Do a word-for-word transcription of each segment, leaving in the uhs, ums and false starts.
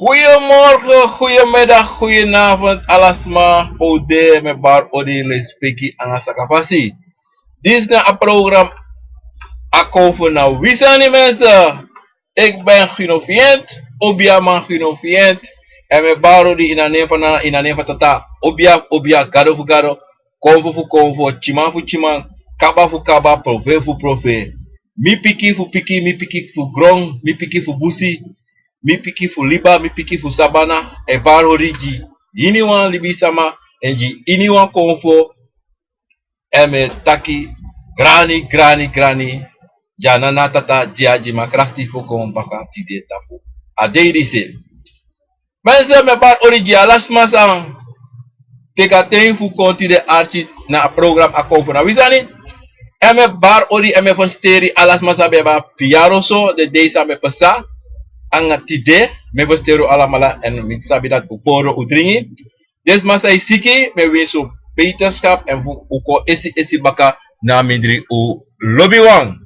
Goedemorgen, goedemiddag, goedenavond, alasma, pode, me bar odi, lespeki, anga sakafasi. Dit is na a program Akovo na Wisani, mensen. Ik ben Gino Fient, Obia man Gino Fient. En me bar odi in a nen van, in a nen van tata, Obia, Obia, gado fu gado, konfo fu konfo, timan fu timan, kaba fu kaba, profe fu profe. Mi piki fu piki, mi piki fu grong, mi piki fu busi, mi piki fu liba, mi piki fu sabana, e bar odi gi iniwan libisama, en gi iniwan konfo, en me taki grani, grani, grani, gi a nana tata di a gi mi a krakti fu kon baka tide tapu a dei disi. Mensen, me bar odi gi alasma san teki a ten fu kon tide arki na a program Akovo na Wisani. En me bar odi, en me festeri alasma san ben abi a piaroso, den dei san ben pasa, anga tide, me festeri un alamala, en mi sabi dati un poro, un dringi. Den sma san e siki, me winsi un beterschap, en fu un kon esi esi baka na mindri un lobiwan.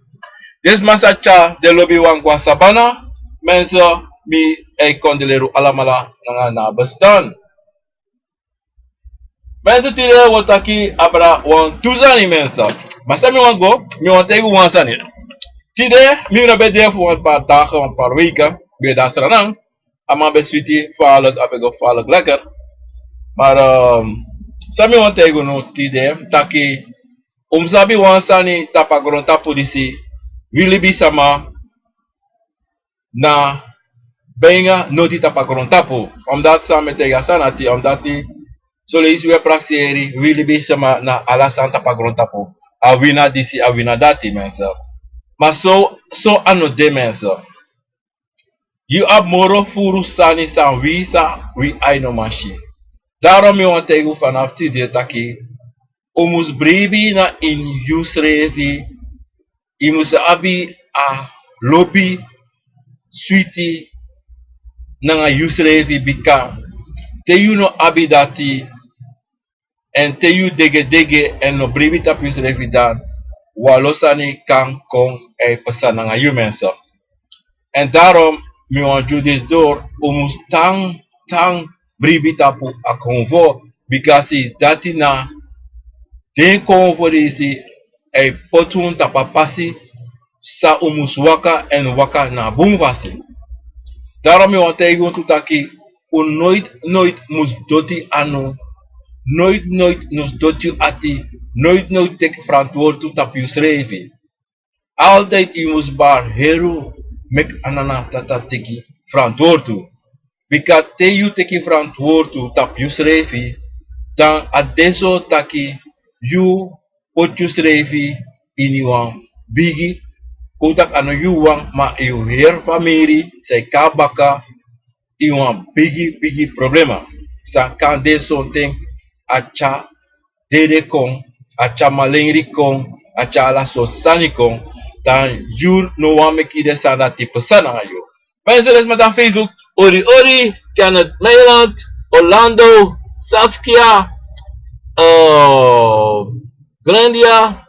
Den sma san tyari den lobiwan go a sabana, mensen, mi e kondoleri un alamala nanga na bestan. Mensen, tide wi o taki abra wantu sani, mensen. Ma san mi wani go, mi wani taigi un wan sani. Tide, mi no ben de fu wan paar dagen, wan paar weken, ben de na Sranan. A man ben switi, falek, a ben go falek lekker. Maar, ehm, san mi wani taigi unu tide, taki, un mus sabi wan sani tapu a grontapu disi, wi libisama na bijna noti tapu a grontapu. Omdat san mi e taigi a sani dati, omdat soleisi wi e prakseri, wi libisama na ala sani tapu a grontapu. A wi na disi, a wi na dati, mensen. Ma so, so a no de, mensen. Yu abi moro furu sani san wi, san wi ain no man si. Daarom mi wani taigi un vanaf tide taki, un mus bribi na ini yusrefi, yu mus abi a lobi switi nanga yusrefi, bika te yu no abi dati, en te yu degedege en no bribi tapu yusrefi, dan wan lo sani kan kon e pasa nanga yu, mensen. En daarom mi wani gi un disi doro, un mus tan, tan bribi tapu a konfo, bika dati na den konfo disi e poti un tapu a pasi san un mus waka, en waka na bun fasi. Daarom mi wani taigi un tu taki, un noiti, noiti mus doti anu, noiti, noiti mus doti yu ati, noiti, noiti teki frantwortu tapu yusrefi. Altijd yu mus bari heru meki a nana tata teki frantwortu. Bika te yu teki frantwortu tapu yusrefi, dan a de so taki yu poti yusrefi ini wan bigi, kon taki a no yu wan, ma yu heri famiri sa e kon baka ini wan bigi, bigi problema. San kan de sonten a tyari dede kon, a tyari malengri kon, a tyari ala sortu sani kon, dan yu no wani meki den sani dati pasa nanga yu. Mensen, den sma tapu Facebook, odi odi, Kenneth Meiland, Orlando, Saskia, eh, Grandia,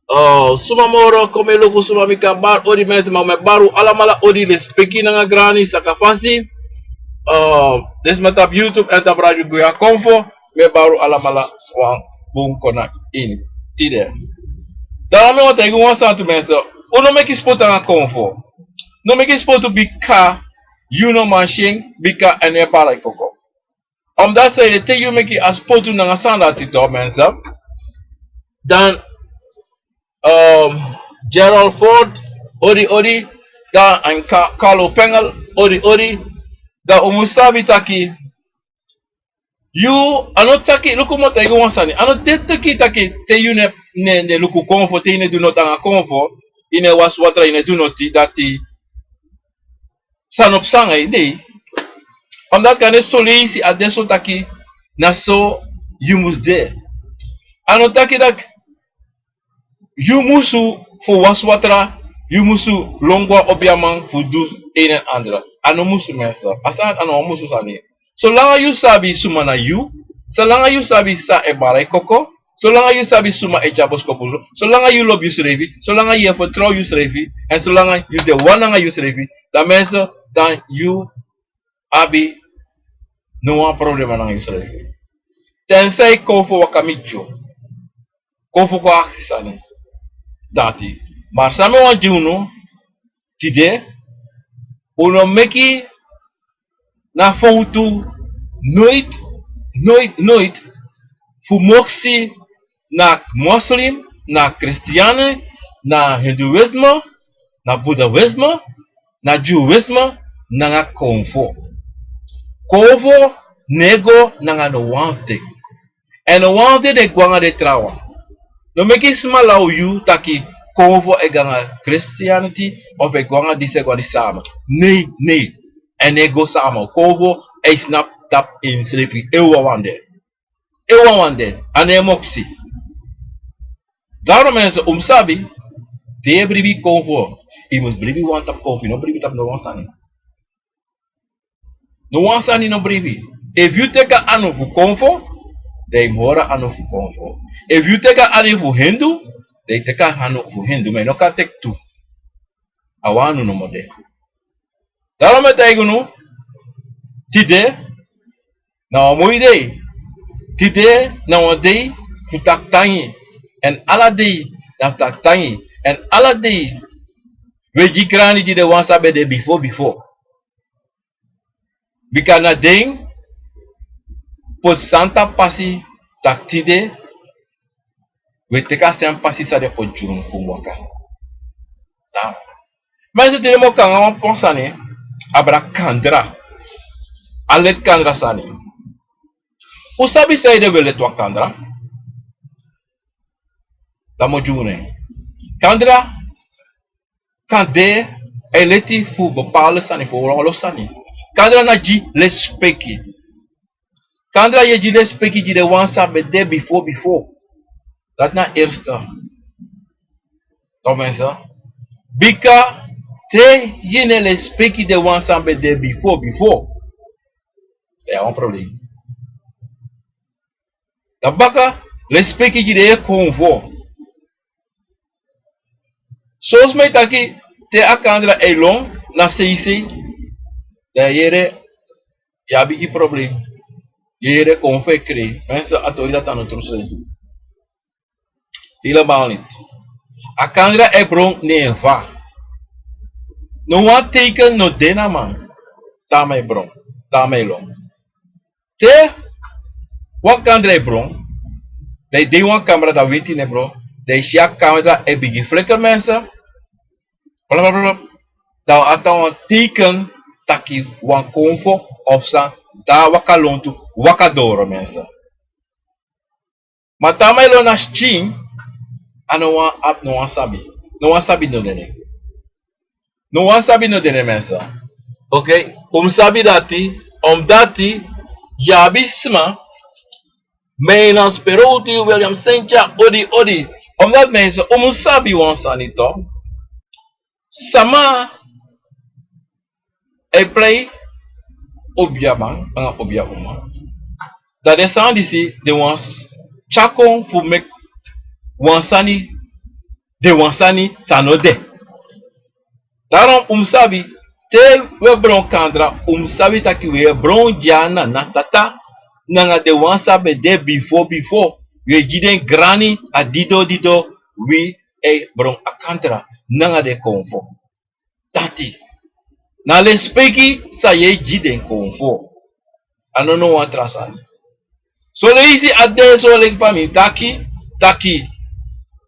eh, suma moro, kon mi luku suma mi kan bari odi, mensen, ma mi e bari un alamala odi, lespeki nanga grani, sakafasi. Eh, den sma tapu YouTube en tapu Radio Guya Konfo, mi e bari un alamala wan bun kona ini tide. Dan mi wani taigi un wan sani tu, mensen. Un no meki spotu nanga konfo. No meki spotu, bika yu no man si en, bika a no e bari koko. Omdat san ede, te yu meki a spotu nanga sani dati tu, mensen, dan, ehm, Gerald Ford, odi odi, dan en Ka-, Carlo Pengel, odi odi, dan un mus sabi taki, yu, a no taki, luku mi o taigi wan sani, a no de taki, taki te yu no e, no e, no e luku konfo, te yu no e du noti nanga konfo, yu no e wasi watra, yu no e du noti, dati san no psa nanga yu, nei. Omdat kande soleisi a de so taki na so yu mus de. A no taki taki yu musu fu wasi watra, yu musu lon go na obiaman fu du een en ander. A no musu, mensen. A sani dati a no wan musu sani. Solanga yu sabi suma na yu, solanga yu sabi san e bari koko, solanga yu sabi suma e tyari boskopu, solanga yu lobi yusrefi, solanga yu e fertrow yusrefi, en solanga yu de wan nanga yusrefi, dan, mensen, dan yu abi no wan problema nanga yusrefi. Tensei kon fu waka miti yu, kon fu kon aksi sani, dati. Ma san mi wani gi unu tide, unu meki na fowtu noiti, noiti, noiti fu moksi na moslim, na kristiani, na hinduisme, na budaisme, na judaisme, nanga konfo. Konfo no e go nanga no wan fu den. Èn no wan fu den no e go nanga den trawan. No meki sma law yu taki konfo e go nanga Christianity of e go nanga disi, e go nanga disi sama. Nei, nei. Èn no e go sama. Konfo e snapu tapu ensrefi. Efu wan wan de. Efu wan wan de. A no e moksi. Daarom mensen, un mus sabi, te yu e bribi konfo, yu mus bribi wan tapu konfo, yu no bribi tapu no wan sani. No wan sani no bribi. Efu yu teki a anu fu konfo, dan yu mus hori a anu fu konfo. Efu yu teki a anu fu hindu, dan yu teki a anu fu hindu, ma yu no kan teki tu. A wan anu nomo de. Daarom mi e taigi unu, tide na wan moi dei. Tide na wan dei fu taki tangi. Èn ala dei na fu taki tangi. Èn ala dei wi e gi grani gi den wan san ben de bifo bifo. Bika na den poti san tapu pasi, taki tide wi e teki a srefi pasi san den poti gi unu fu waka. San? Ma yu si tide mi o kon nanga wan pon sani, abra kandra. A leti kandra sani. Un sabi saide wi e leti wan kandra? Dan mi o gi unu en. Kandra kan de, e leti fu bepaalde sani, fu wan olo sani. Kandra na gi lespeki. Kandra yu e gi lespeki gi den wan san ben de bifo bifo. Dati na eerste. Toch mensen. Bika te yu no e lespeki den wan san ben de bifo bifo, dan yu abi wan problem. Dan baka, lespeki gi den e konfo. Son sma e taki te a kandra e lon na seisei, dan yu yere, yu abi gi problem. Yu yere konfo e krei. Mensen, a tori dati a no tru srefi. Helemaal niet. A kandra e bron neva. No wan teken no de na man. Te a man e bron, te a man e lon. Te wan kandra e bron, dan yu de ini wan kamra, dan winti no e bron, dan yu si a kandra e bigin flikker, mensen. Plap, plap, plap. Dan a tan wan teken taki wan konfo of san, dan a waka lontu, waka doro, mensen. Ma te a man e lon na skin, a no wan abi, no wan sabi. No wan sabi no de na en. No wan sabi no de na en, mensen. Oké, un mus sabi dati, omdati yu abi sma, mi e nalsperi unu, William Sentia, odi, odi. Omdati, mensen, un mus sabi wan sani tu. Sama e prei obiaman nanga obiauma. Dan den sani disi den wani tyari kon fu meki wan sani, den wan sani san no de. Daarom un mus sabi, te wi e bron kandra, un mus sabi taki wi e bron gi a nana, tata, nanga den wan san ben de bifo bifo. Wi e gi den grani, a dido dido, wi e bron a kandra nanga den konfo. Dati na lespeki san yu e gi den konfo. A no no wan tra sani. Son leisi a de so leki fa mi taki, taki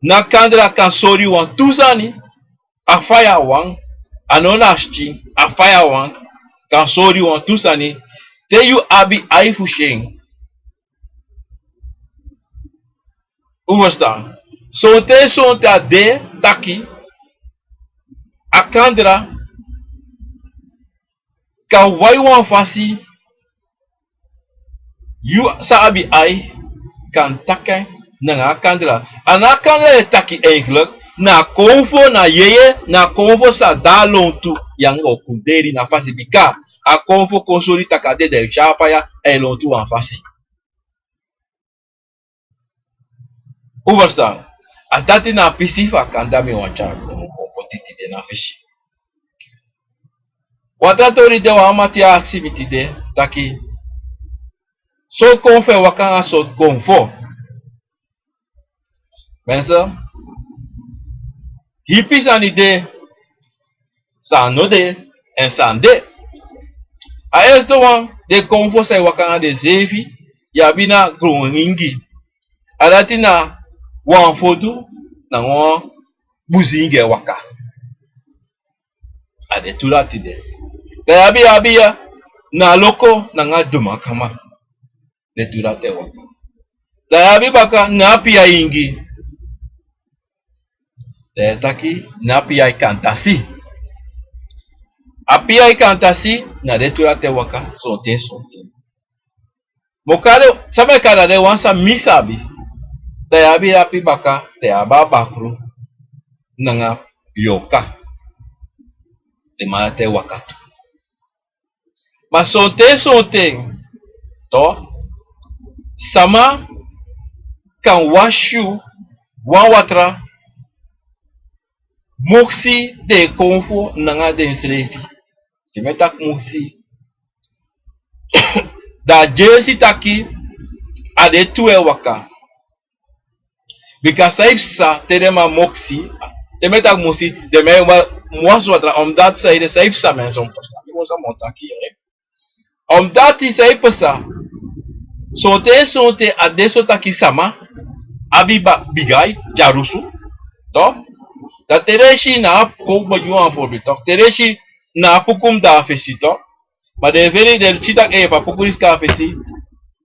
na kandra kan sori wan tu sani. A faya wan, a no na skin, a faya wan kan sori wan tu sani. Te yu abi ai fu si en. Un ferstan? Sonten, sonten a de taki a kandra kan wai wan fasi, yu san abi ai kan taki nanga a kandra. A no a kandra e taki, eigenlijk na a konfo, na yeye, na a konfo san de a lontu, yu anga o kunderi na fasi, bika a konfo kon sori taki a de, dan yu si a faya e lontu wan fasi. Un ferstan? A dati na a pisi fu a kandra mi wani tyari kon poti tide na fesi. Watra tori de, wan mati aksi mi tide taki, sortu konfo e waka nanga sortu konfo. Mensen, hipi sani de, san no de, èn san de. A eerste wan, den konfo san e waka nanga denseefi, yu abi na grongingi. A dati na wan fodu nanga wan busingi e waka. A den tu dati de. Dan yu abi, yu abi ya na loko nanga dumakama. Den tu dati e waka. Dan yu abi baka na apiyaingi. Dan yu e taki na apiyaikantasi. Apiyaikantasi, na den tu dati e waka sonten sonten. Mi o kari, san mi e kari, a de wan san mi sabi. Dan yu abi api baka, dan yu abi a bakru nanga yorka. Den man dati e waka tu. Ma sonten sonten, toch, sama kan wasi yu wan watra, moksi den konfo nanga densrefi. Te mi e taki moksi, dan a dyesi taki a de tu e waka. Bika san e psa te den man moksi, te mi e taki moksi, den man e wa-, wasi watra, omdat san e de, san e psa, mensen, mi o taki, hè. Omdat san e psa, sonten sonten a de so taki sama abi ba-, bigi ai, dyarusu, toch? Dan te den si na a, kon mi gi wan voorbeeld, toch? Te den si na a puku mi de a fesi, toch? Ma den feni, den si taki, eh, fa puku disi kon a fesi,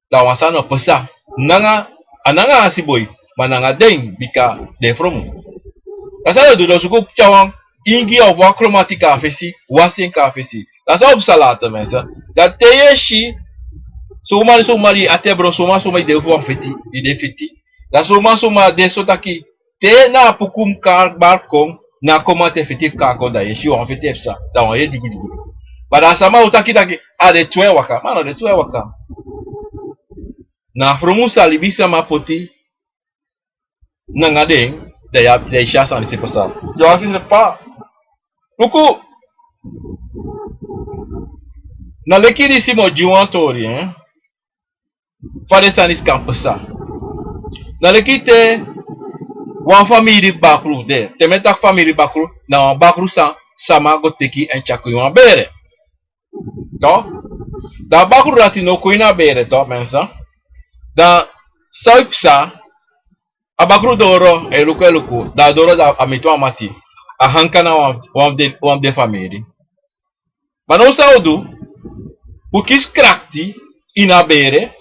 dan wan sani o psa. Nanga, a nanga a siboi, ma nanga den, bika den fromu. Dan san den o du, den o suku tyari wan ingi of wan kromati kon a fesi, wasi en kon a fesi. Dan san o psa later, mensen? Dan te yu e si, somari somari, a te bron, somari somari, yu de fu wan feti, yu de feti. Dan somari somari de so taki, te na a puku mi kari bari kon, na a kromati e feti kari kon, dan yu e si wan feti e psa, dan wan e dyugu dyugu dyugu. Ma dan sama o taki taki, a den tu e waka, ma no den tu e waka. Na a fromu san libisama poti nanga den, dan yu e, dan yu e si a sani disi e psa. Yu e aksi yu seefi, luku, na leki disi mi o gi wan tori, hè. Fa den sani disi kan psa. Na leki te wan famiri bakru de. Te mi e taki famiri bakru, na wan bakru san sama go teki èn tyari kon ini wan bere. Toch? Dan a bakru dati no kon ini a bere, toch, mensen? Dan san e psa, a bakru doro, e luku, e luku, dan a doro, dan a miti wan mati. A hanka na wan, wan fu den, wan fu den famiri. Ma now san a o du, fu kisi krakti ini a bere,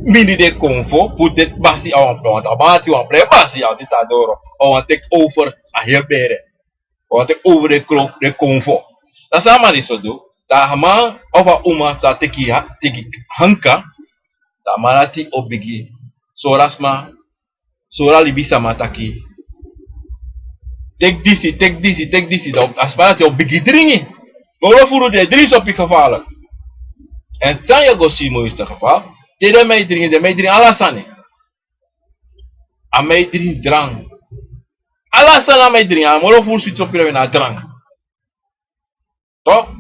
mindri den konfo, fu den basi, a wan, wan, a wan, wan basi, a wan, a wan take over a heri bere. A wan take over den kro-, den konfo. Dan san a man disi o du, dan a man of a uma sa teki ha-, teki hanka, dan a man dati o bigin sori a sma, sori a libisama taki, teki disi, teki disi, teki disi, dan a sma dati o bigin dringi. Moro furu den e dringi sopi gevaarlijk. Èn san yu e go si, moiste geval, te den man e dringi, den man e dringi ala sani. A man e dringi drank. Ala sani a man e dringi, a moro furu switi sopi na drank. Toch?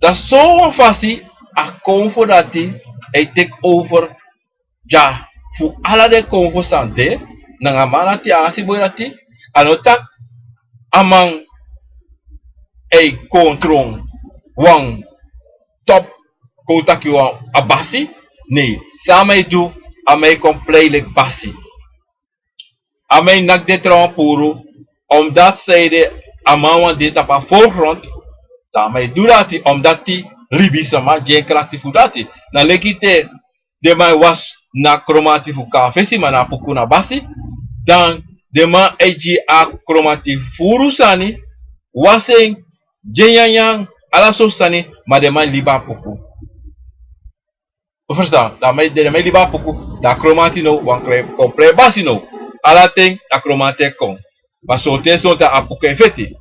Dan sowan fasi a konfo dati e take over dya fu ala den konfo san de, nanga a man dati, a asiboi dati, a no taki a man e kontrol wan top, kon taki wan a basi, nee, san a man e du, a man e kon plei leki basi. A man e naki den trawan puru, omdat san ede a man wani de tapu a voorgrond, dan a man e du dati, omdat libisama gi en krakti fu dati. Na leki te den man e wasi na kromati fu kon a fesi, ma na puku na basi, dan den man e gi a kromati furu sani, wasi en, gi en nyanyan, ala sortu sani, ma den man e libi a puku. Verstaan? Dan a man e, dan a man e libi a puku, dan a kromati now wani kon plei basi now. Ala ten a kromati e kon. Ma sonten sonten a puku e feti.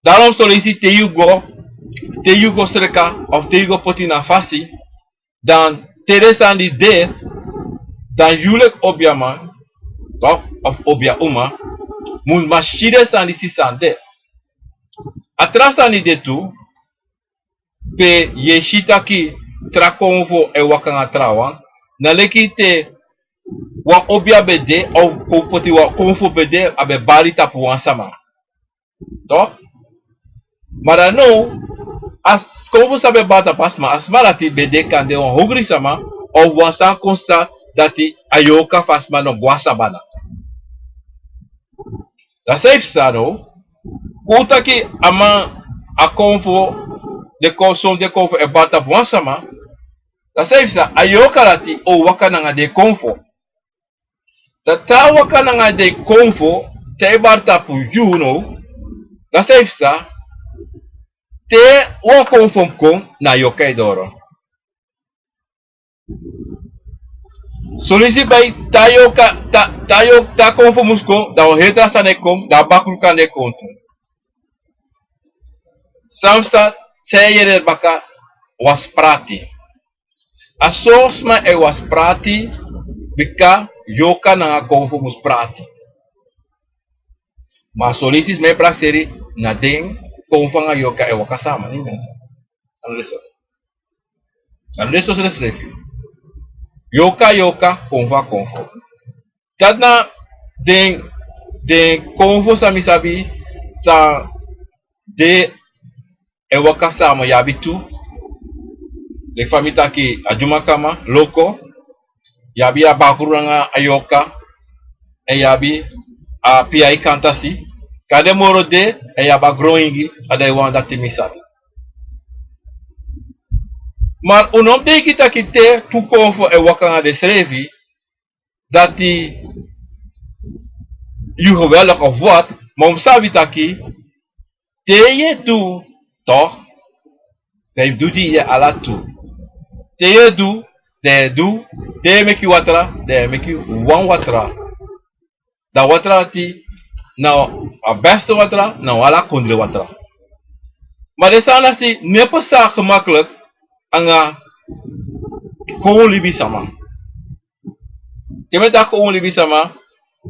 Daarom son leisi te yu go, te yu go sreka, of te yu go poti na fasi, dan te den sani de, dan yu leki obiaman, toch, of obiauma, mu man si den sani disi san de. A tra sani de tu, pe yu e si taki tra konfo e waka nanga trawan. Na leki te wan obia ben de, of kon poti wan konfo ben de, a ben bari tapu wan sama. Toch? Ma dan now, a s-, konfo san ben bari tapu a sma, a sma dati ben de kande wan hongri sama, of wan sani kon sa dati a yorka fu a sma no go na sabana. Dan san e psa now, kon un taki a man, a konfo, den kon-, son fu den konfo e bari tapu wan sama, dan san e psa, a yorka dati o waka nanga den konfo. Dan te a waka nanga den konfo, te a e bari tapu yu now, dan san e psa, te wan konfo mus kon, na yorka e doro. Son leisi bai, te a yorka, te a, te a yorka, te a konfo mus kon, dan wan heri tra sani e kon, dan a bakru kande e kon tu. San psa, san yu e yere baka, wasi prati. A so sma e wasi prati, bika yorka nanga konfo mus prati. Ma son leisi sma e prakseri, na den konfo nanga yorka e waka sama, no? Yu si. A no de so srefsrefi. Yorka, yorka, konfo, konfo. Dati na den, den konfo san mi sabi, san de e waka sama. Yu abi tu, leki fa mi taki, a dyumakama, loko, yu abi a bakru nanga a yorka, èn yu abi a piya e kantasi, kande moro de, èn yu abi a gron ingi, a dati wan dati mi sabi. Ma un no mus denki taki te tu konfo e waka nanga densrefi, dati yu geweldig of wat, ma un mus sabi taki te yu e du, toch, dan yu mus du di yu e ala tu. Te yu e du, dan yu e du, te yu e meki watra, dan yu e meki wan watra. Dan watra dati na a beste watra, na wan ala kondre watra. Ma den sani dati no e pasa gemakkelijk anga gewoon libisama. Te mi e taki gewoon libisama,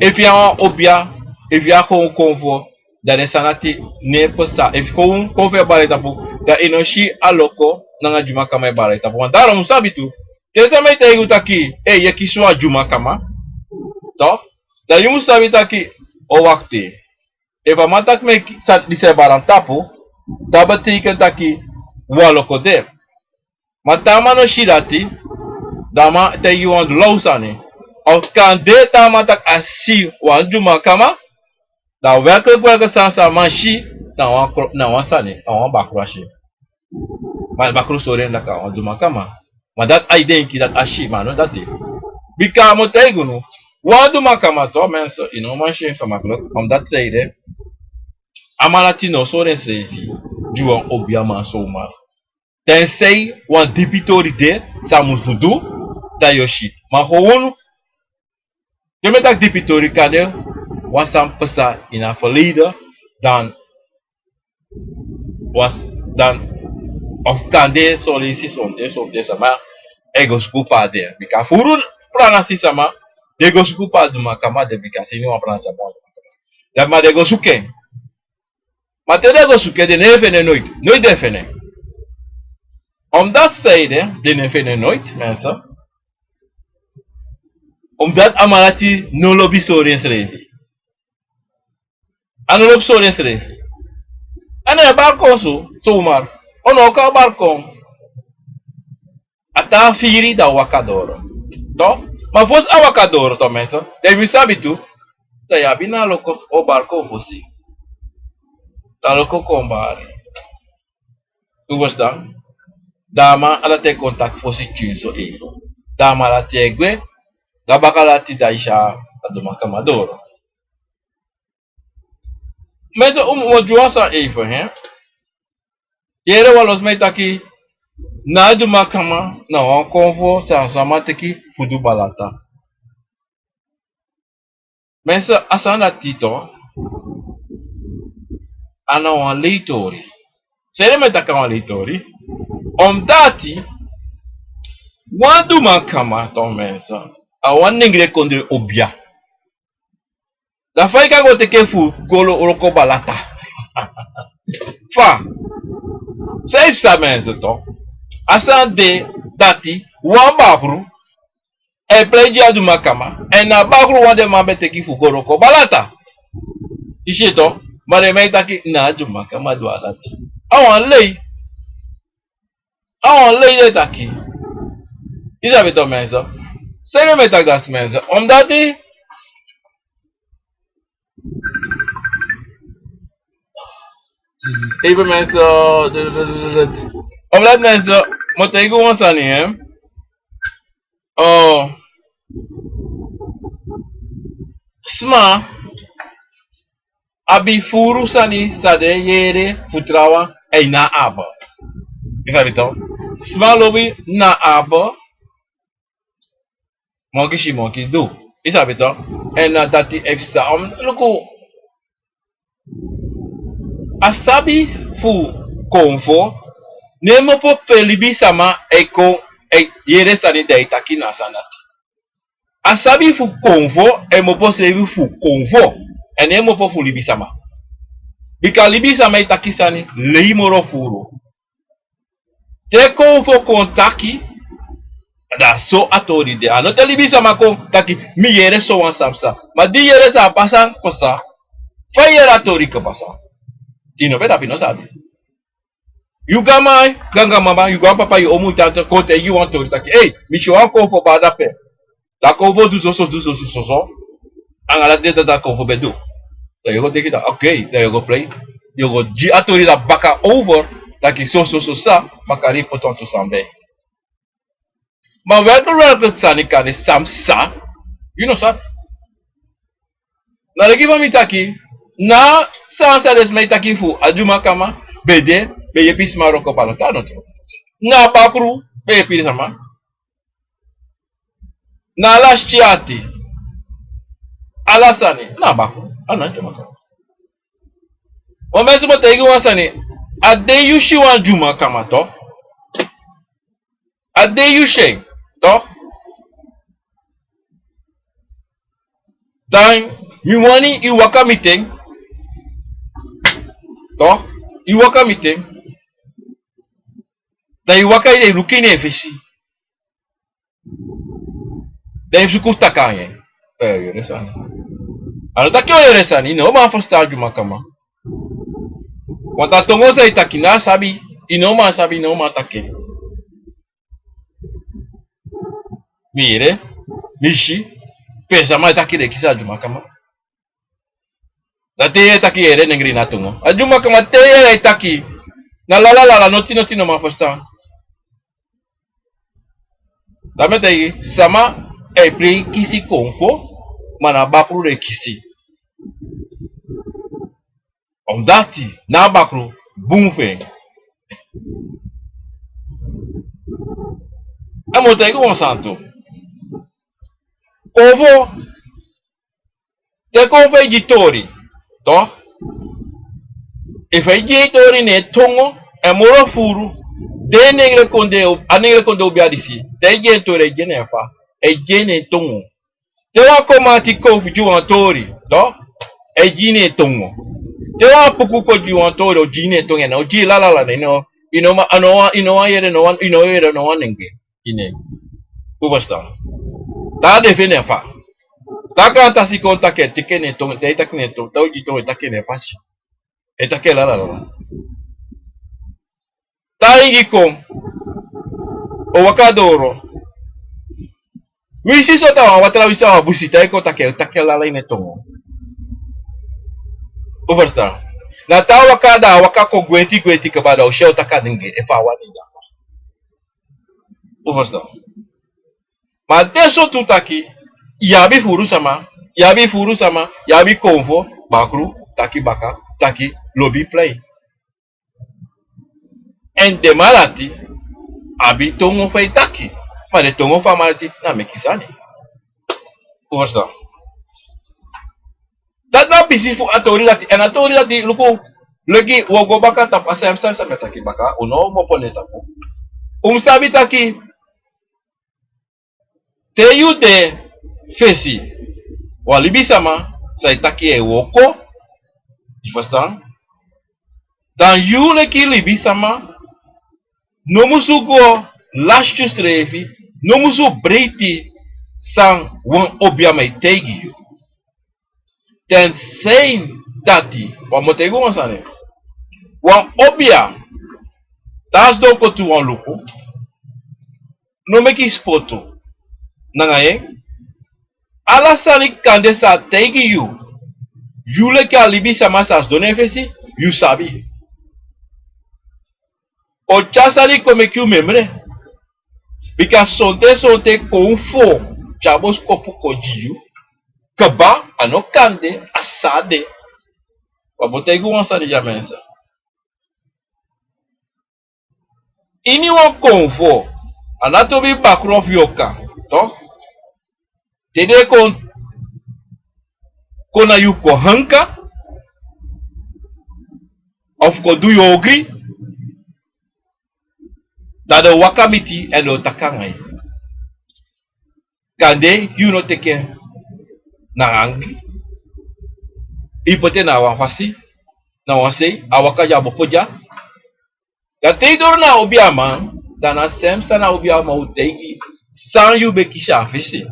efu yu na wan obia, efu yu na gewoon konfo, dan den sani dati no e pasa. Efu gewoon konfo e bari tapu, dan yu no si a loko nanga dyumakama e bari tapu. Want daarom un sabi tu, te sama e taigi yu taki, eh, yu e kisi wan dyumakama, toch? Dan yu mus sabi taki, o, wakti. Efu a man taki mi e ki-, sa-, disi e bari na mi tapu, dati betekent taki wan loko de. Ma te a man no si dati, dan a man e taigi yu wan law sani. Of kande te a man taki a si wan dyumakama, dan werkelijk, werkelijk sani san a man si, na wan kro-, na wan sani, na wan bakru a si. Ma a bakru sori en leki wan dyumakama. Ma dati a e denki dati a si, ma a no dati. Bika mi o taigi unu, wan dyumakama toch, mensen, yu no man si en gemakkelijk, omdat zij de, a man dati no o sori ensrefi gi wan obiaman zomaar. Tenzij wan dipi tori de san a mus fu du, dan yu o si. Ma gewoon, te mi e taki dipi tori, kande wan sani pasa ini a verleden, dan was, dan, of kande son leisi sonten, sonten sama e go suku pe a de. Bika furu pranasi sama, den e go suku pe a dyumakama de, bika seni wan pranasi sama. Dan ma den e go suku en. Ma te den e go suku en, den no e feni en noiti. Noiti den e feni en. Omdat zij de, den no e feni en noiti, mensen. Omdat a man dati no lobi sori ensrefi. A no lobi sori ensrefi. A no e bari kon so, zomaar. A no kan bari kon. A tan firi, dan a waka doro. Toch? Ma fosi a waka doro, toch, mensen, dan yu mus sabi tu, dan yu abi na loko, o bari kon fosi. Dan loko kon bari. Un verstaan? Dan a man dati e kon taki fosi tyunso even. Dan a man dati e gwe, dan baka dati dan yu si a dyumakama doro. Mensen, un mus, un mus du wan sani even, hè. Yere wan lo sma e taki, na a dyumakama na wan konfo san a sama teki fu du balata. Mensen, a sani dati toch, a na wan leitori. San ede mi e taki a wan leitori? Omdat wan dyumakama toch, mensen, a wan nengre kondre obia. Dan fa yu kan go teki en fu go lo-, loko balata? Fa? San yu sabi, mensen, toch? A sani de dati wan bakru e plei gi a dyumakama, èn na a bakru wan den man ben teki fu go wroko balata. Yu si, toch? Ma den man e taki na a dyumakama du a dati. A wan lei. A wan lei den e taki. Yu sabi, toch, mensen? San ede mi e taki dati, mensen? Omdat yu Even, mensen. Omdat, mensen, mi o taigi wan sani, hè. Oh. Sma abi furu sani san den yere fu trawan, èn yu no abi. Yu sabi, toch? Sma lobi no abi. Monkey si monkey du. Yu sabi, toch? Èn na dati e psa. Luku. A sabi fu konfo no e mopo pe libisama e kon e yere sani dan e taki na a sani dati. A sabi fu konfo e mopo srefi fu konfo. Èn no e mopo fu libisama. Bika libisama e taki sani lei moro furu. Te konfo kon taki, dan so a tori de. A no te libisama kon taki mi yere sowan sani psa. Ma di yu yere san pasa, kon psa. Fa yu yere a tori kon pasa? Yu no ben abi, no sabi. Yu granmama, yu granmama, yu granpapa, yu omu, yu tante kon taigi yu wan tori taki: ei, mi si wan konfo baka dape. Dan a konfo du soso, du soso, soso. Anga dati dati a konfo ben du. Dan yu o go teki dati, oké, dan yu o go plei. Yu o go gi a tori dati baka over, taki soso, soso, san, ma kari poti wantu sani. Ma welke, welke sani kan de san psa, yu no sabi. Na leki fa mi taki, na san san den sma e taki fu a dyumakama ben de, ben yepi sma wroko balata, no tron. Na a bakru ben yepi sama. Na a lasi ati. Ala sani na a bakru, a no en dyumakama. Wan mensen, mi o taigi wan sani. A dei yu si wan dyumakama, toch? A dei yu si en, toch? Dan mi wani yu waka miti en, toch? Yu waka miti en. Dan yu waka, yu e luku en na en fesi. Dan yu suku fu taki anga en. Eh, yere sani. A no taki o yere sani, yu no man ferstan a dyumakama. Want a tongo san yu taki, na a sabi, yu no man sabi, yu no man taki en. Mi yere, mi si, pe sama e taki den kisi a dyumakama. Dan te yu e taki, yu e yere nengre ini a tongo. A dyumakama, te yu e yere a e taki, na lalalala, noti noti, no man ferstan. Dan mi e taigi, sama e prei kisi konfo, ma na a bakru den e kisi. Omdati na a bakru bun fu en. Èn mi o taigi wan sani tu. Konfo, te konfo e gi tori, toch? Efu a e gi en tori na en tongo, èn moro furu, den nengre kondee, a nengre kondee o be a disi. Te a e gi en tori, a e gi en na en fa, a e gi en na en tongo. Te wan komati kon fu gi wan tori, toch, a e gi en na en tongo. Te wan puku kon gi wan tori, o gi en na en tongo, a no o gi en lalalala, yu no, yu no man, a no wan, yu no wan yere, no wan, yu no wan yere no wan nengre ini en. Un ferstan? Te a de fu en na en fa. Te a kan tasi kon taki, a e teki en na en tongo, te a e taki na en tongo, te a o gi tongo, a e taki en na en fasi. A e taki en lalalala. Te a ingi kon, o waka doro. Winsi so, te a wani watra, winsi a wani busi, te a e kon taki, taki lala ini en tongo. Un ferstan? Na te a waka, dan a waka kon gwenti, gwenti kaba, dan o si a o taki a nengre efu a wani, dan. Un ferstan? Ma a de so tu taki, yu abi furu sama, yu abi furu sama, yu abi konfo, bakru, taki baka, taki lobi plei. Èn den man dati abi tongo fu e taki, ma den tongo fu a man dati na meki sani. Un ferstan? Dati na a pisi fu a tori dati. Èn a tori dati, luku, leki wi o go baka tapu a sani san mi e taki baka, un no mu opo na en tapu. Un mu sabi taki te yu de fesi wan libisama san e taki yu e wooko, yu ferstan, dan yu leki libisama No musu go lasi yusrefi, no musu breiti san wan obiaman e taigi yu. Ten sei dati, wan mu taigi wan sani. Wan obia, dan a sidon kon tu wan luku, no meki spotu nanga en. Ala sani kande sa a taigi yu, yu leki a libisama sa sidon na en fesi, yu sabi. O tyari sani kon meki yu memre. Bika sonten sonten kon un fo tyari boskopu kon gi yu. Kaba, a no kande, a sa de. Wan mu taigi wan sani, ya mensa. Ini wan konfo, a no trobi bakru of yorka, toch? Te den kon, kon na yu kon hanka, of kon du yu ogri, dan den o waka miti en den o taki nanga yu. Kande yu no teki en na angri. Yu poti en na wan fasi, na wan sei, a waka dya, a bopo dya. Dan te yu doro na a obiaman, dan na sem sani a obiaman o taigi, san yu ben kisi a fesi.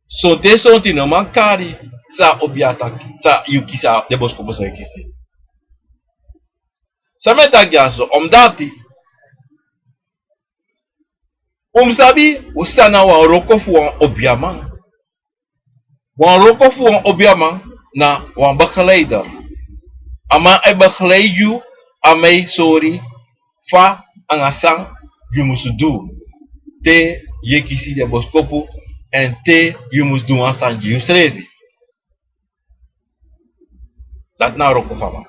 Sonten sonten no man kari san a obia taki, san yu kisi, a den boskopu san yu kisi. San mi e taki dyaso, omdati un mus sabi san na wan wroko fu wan obiaman. Wan wroko fu wan obiaman na wan begeleider. A man e begeleid yu, a man e sori fa anga san yu mus du. Te yu e kisi den boskopu, èn te yu mus du wan sani gi yusrefi. Dati na a wroko fu a man.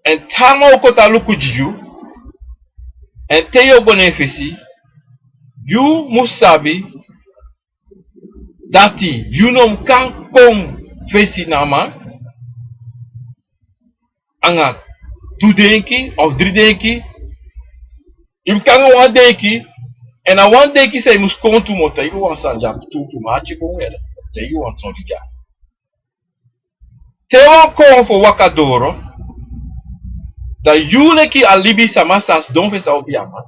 Èn te a man o kon tan luku gi yu, èn te yu o go na en fesi, yu mus sabi dati yu no kan kon fesi na a man anga tu denki of dri denki. Yu mus kon anga wan denki, èn a wan denki san yu mus kon tu, mi o taigi wan sani dya, tu, tu, mi ati bun, mi o taigi wan sani dya. Te wan konfo waka doro, dan yu leki a libisama san sidon fesi a obiaman,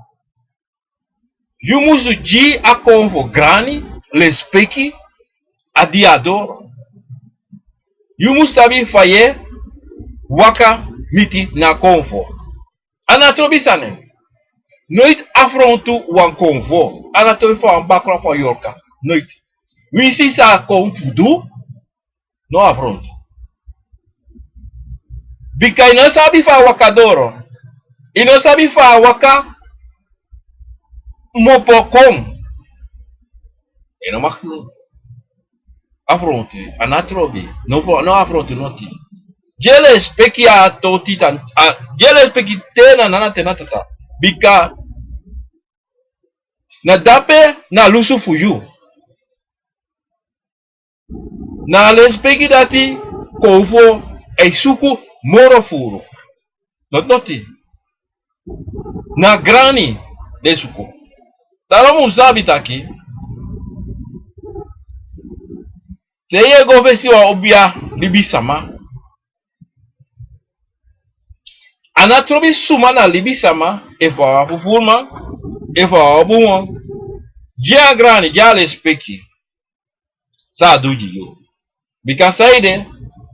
yu mus gi a konfo grani, lespeki, a di a doro. Yu mus sabi fa yu e waka miti na a konfo. A no trobi sani. Noiti afrontu wan konfo. A no trobi fa wan bakru fu wan yorka. Noiti. Winsi san a konfo du, no afrontu. Bika yu no sabi fa a waka doro. Yu no sabi fa a waka kmopo kon. Yu no mag afrontu, a no trobi. No, no afrontu noti. Gi en lespeki a toti tan, a, gi en lespeki te na nana te na tata. Bika na dape na lusu fu yu. Na a lespeki dati konfo e suku moro furu. Noti noti. Na grani den e suku. Daarom un sabi taki, te yu e go fesi wan obia libisama, a no trobi suma na libisama, efu a wan fufuruman, efu a wan bunwan. Gi en a grani, gi en a lespeki san a du gi yu. Bika saide,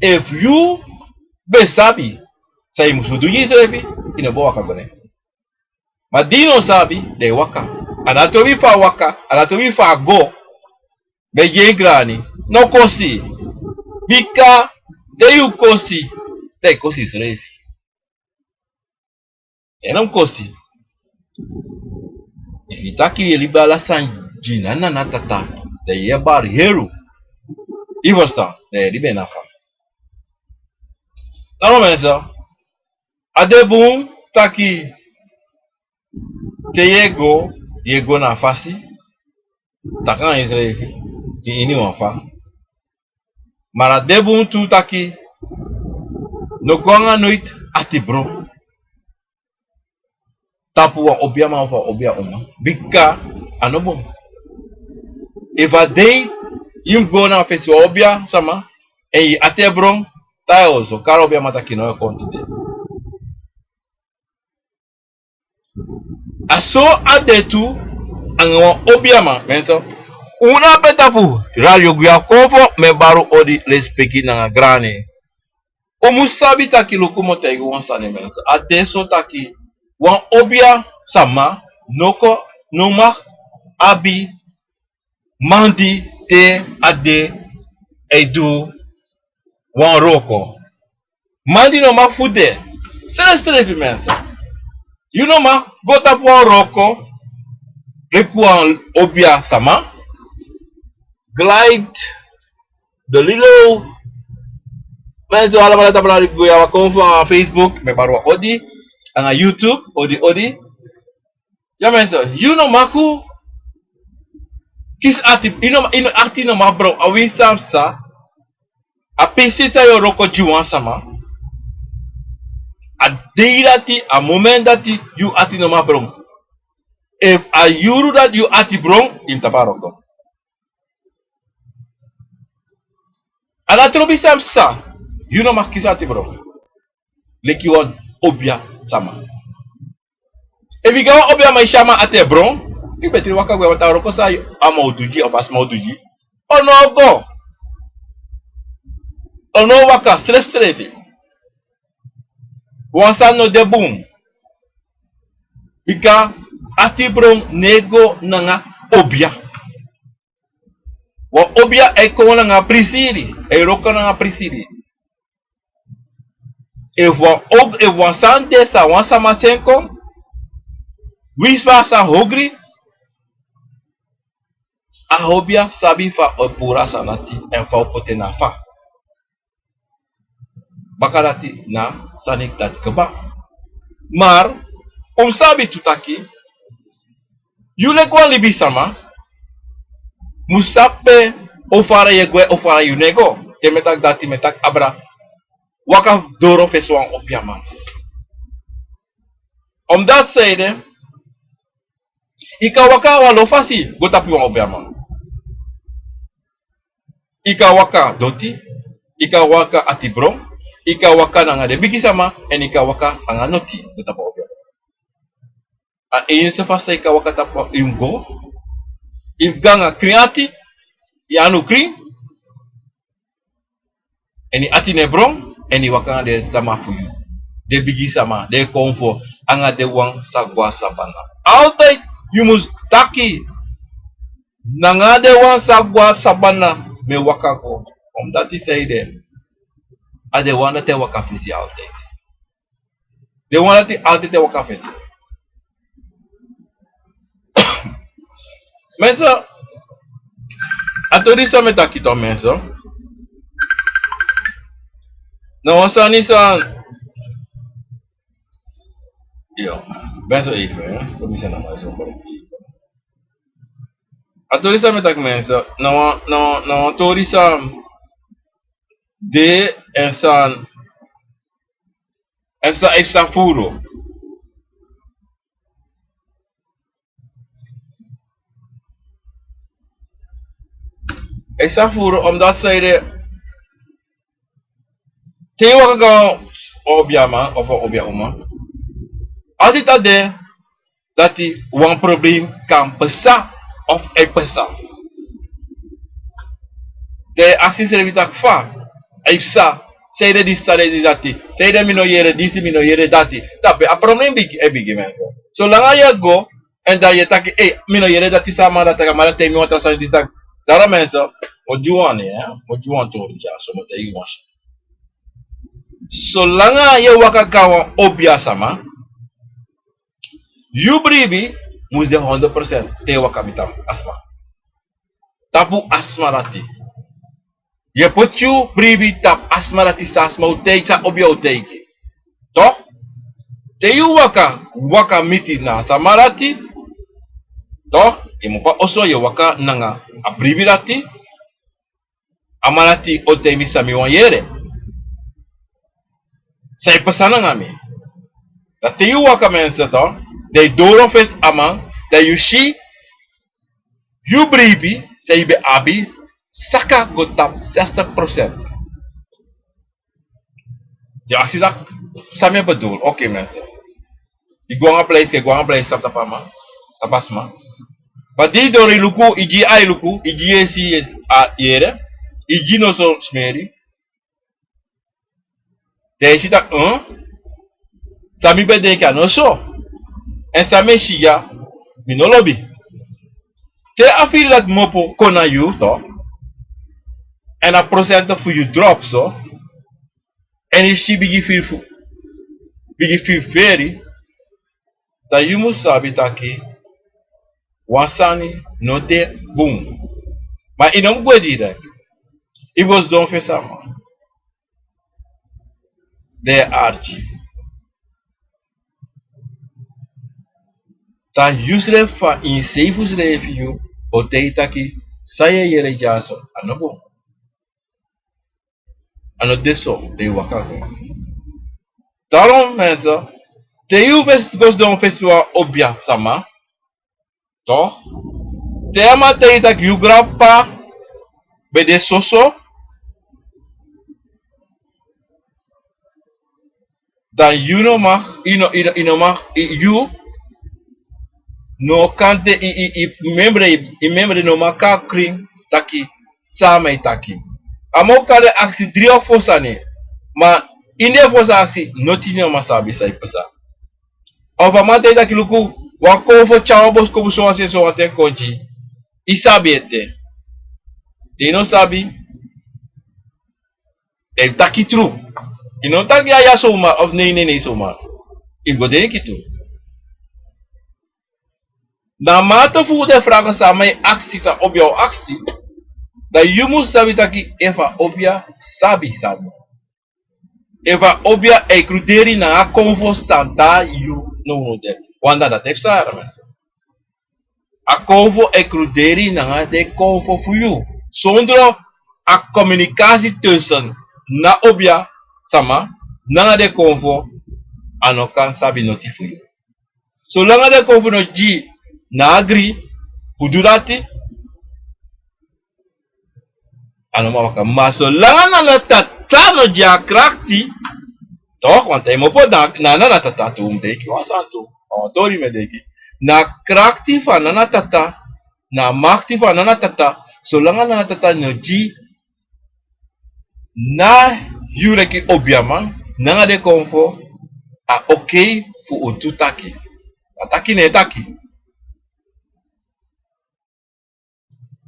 efu yu ben sabi san yu musu du gi yusrefi, yu no bo waka go na en. Ma di yu no sabi, dan yu waka. A no trobi fa a waka, a no trobi fa a go. Ma gi en grani, no kosi. Bika te yu kosi, dan yu kosi yusrefi. Yu no mus kosi. Efu yu taki yu e libi ala sani gi nana na tata, dan yu e bari heru. Yu ferstan, dan yu e libi en na fa. Daarom mense, a de bun taki te yu e go, yu e go na a fasi, taki nanga yusrefi, gi iniwan fa. Ma a de bun tu taki, no go nanga noiti ati bron tapu wan obiaman of wan obia uma. Bika a no bun. Efu a dei yu mus go na fesi wan obia sama, èn yu ati e bron, Tai oso, kari obiaman taki no e kon tide. A so a de tu anga wan obiaman, mensen. Un na pe tapu Radio Guyana Konfo, mi e bari un odi, lespeki nanga grani. Un mu sabi taki, luku, mi o taigi un wan sani, mensen. A de so taki wan obia sama no kon, no mag abi mandi te a de e du wan wroko. Mandi no mag fu de. Srefsrefi, mensen. Yu no mag go tapu wan wroko leki wan obia sama. Glide, de lilo. Mensen, alamala tapu Radio Guyana Konfo, Facebook, mi e bari un odi. Anga YouTube, odi, odi. Ya, mensen, yu no mag kisi ati, yu no, yu no, ati no mag bron. A winsi san psa, a pisi san yu o wroko gi wan sama, a dei dati, a moment dati, yu ati no mag bron. Efu a yuru dati yu ati bron, yu mus tapu a wroko. A na trobi san psa, yu no mag kisi ati bron leki wan obia sama. Efu yu go na wan obiaman, yu si a man ati e bron, yu betri waka gwe, want a wroko san a man o du gi, of a sma o du gi, o no go. O no waka, srefsrefi. Wan sani no de bun. Bika ati bron no e go nanga obia. Wan obia e kon nanga prisiri, e wroko nanga prisiri. Efu wan o-, efu wan sani de san wan sama seni kon, winsi fa a sa hogri, a obia sabi fa o puru a sani dati, èn fa o poti en na fa. Baka dati na sani dati kaba. Maar un mu sabi tu taki, yu leki wan libisama mu sabi pe, o fara yu e gwe, o fara yu no e go. Te mi e taki dati, mi e taki abra, waka doro fesi wan obiaman. Omdat zij de, yu kan waka wan lo fasi go tapu wan obiaman. Yu kan waka doti, yu kan waka ati bron, yu kan waka nanga den bigisama, èn yu kan waka nanga noti go tapu obiaman. A enigste fasi san yu kan waka tapu, yu mu go, yu mu go nanga krin ati, yu anu krin, èn yu ati no e bron, èn yu waka nanga den sama fu yu, den bigisama, den konfo, anga den wan sa go na sabana. Altijd yu mus taki, nanga den wan sa go na sabana mi e waka go. Omdat yu sabi de, a den wan dati e waka fesi altijd. Den wan dati altijd e waka fesi. Mensen, a tori san mi e taki tu, mensen, na wan sani san, yo, mensen, even, hè. Tori san mi e taki, mensen, na wan, na wan, na wan tori san de, èn san, èn san, èn san furu. Èn san furu, omdat zij de, te yu waka go na wan obiaman of wan obia uma, altijd a de dati wan probleem kan psa of e psa. Dan yu e aksi yusrefi taki fa, efu san, sanede disi, sanede dati, sanede mi no yere disi, mi no yere dati. Dape a probleem bigin, e bigin, mensen. Solanga yu e go, èn dan yu e taki, ei, mi no yere dati san a man dati taki, a man dati taigi mi wan tra sani disi taki. Daarom, mensen, mi o gi wan, hè, mi o gi wan tori dya, so mi o taigi wan sani. Solanga yu e waka go na wan obiasama, yu bribi mus de honderd procent te yu waka miti a sma. Tapu a sma dati. Yu e poti yu bribi tapu a sma dati, san a sma o taigi, san a obia o taigi. Toch? Te yu waka, waka miti na a sma dati, toch? Yu mu papa oso, yu e waka nanga a bribi dati. A man dati o taigi mi san mi wani yere. San e pasa nanga mi. Dan te yu waka, mensen, toch, dan yu doro fesi a man, dan yu si yu bribi san yu ben abi saka go tapu zestig procent. Di aksi taki, san mi e bedoel, oké mensen. Yu go nanga pleisi, yu go nanga pleisi, tapu a man, tapu a sma. Ma di yu doro yu luku, yu gi ai luku, yu gi yesi, yesi, a yere, yu gi noso smeri. Dan yu si taki, eh? San mi ben denki a no so. Èn san mi e si ya, mi no lobi. Te a firi dati mopo kon na yu, toch. Èn a prosente fu yu drop so. Èn yu si bigi firi fu, bigi firi feri. Dan yu mus sabi taki, wan sani no de bun. Ma yu no mus gwe direct. Yu mus sidon fu sama. Den e arki. Dan yusrefi fa ini sei fu srefi yu o taigi taki san yu e yere dyaso a no bun. A no de so, den e waka go. Daarom mensen, te yu fesi go sidon fesi wan obia sama, toch? Te a man taigi taki yu granp'pa ben de soso, dan yu no mag, yu no, yu no, yu no mag, yu, yu no kan de, yu, yu, yu memre, yu memre no mag kon na krin taki san a man e taki. A man kan de aksi dri of fo sani, ma ini den fo sani aksi, noti no man sabi san e pasa. Of a man taigi taki luku, wan konfo tyari wan boskopu sowan se sowan ten kon gi yu. Yu sabi ete. Te yu no sabi, dan yu taki tru. Yu no taki ya, ya zomaar of nee, nee, nee, zomaar. Yu go denki tu. Na mate fu den vragen san a man e aksi, san obia o aksi, dan yu mus sabi taki efu a obia sabi san. Efu a obia e kruderi nanga a konfo san de, yu no unu de. Want dan dati e psa, mensen. A konfo e kruderi nanga den konfo fu yu. Sondro a communicatie tussen na obia sama nanga den konfo, a no kan sabi noti fu yu. Solanga den konfo no gi na agri fu du dati, a no man waka. Ma solanga na na tata no gi a krakti, toch, want a e mopo na, na, na, na tata tu, mi denki wan sani tu, a wan tori mi e denki. Na krakti fu a na na tata, na makti fu a na na tata, solanga na na tata no gi na yu leki obiaman nanga den konfo, a okei fu un tu taki. A taki ne taki.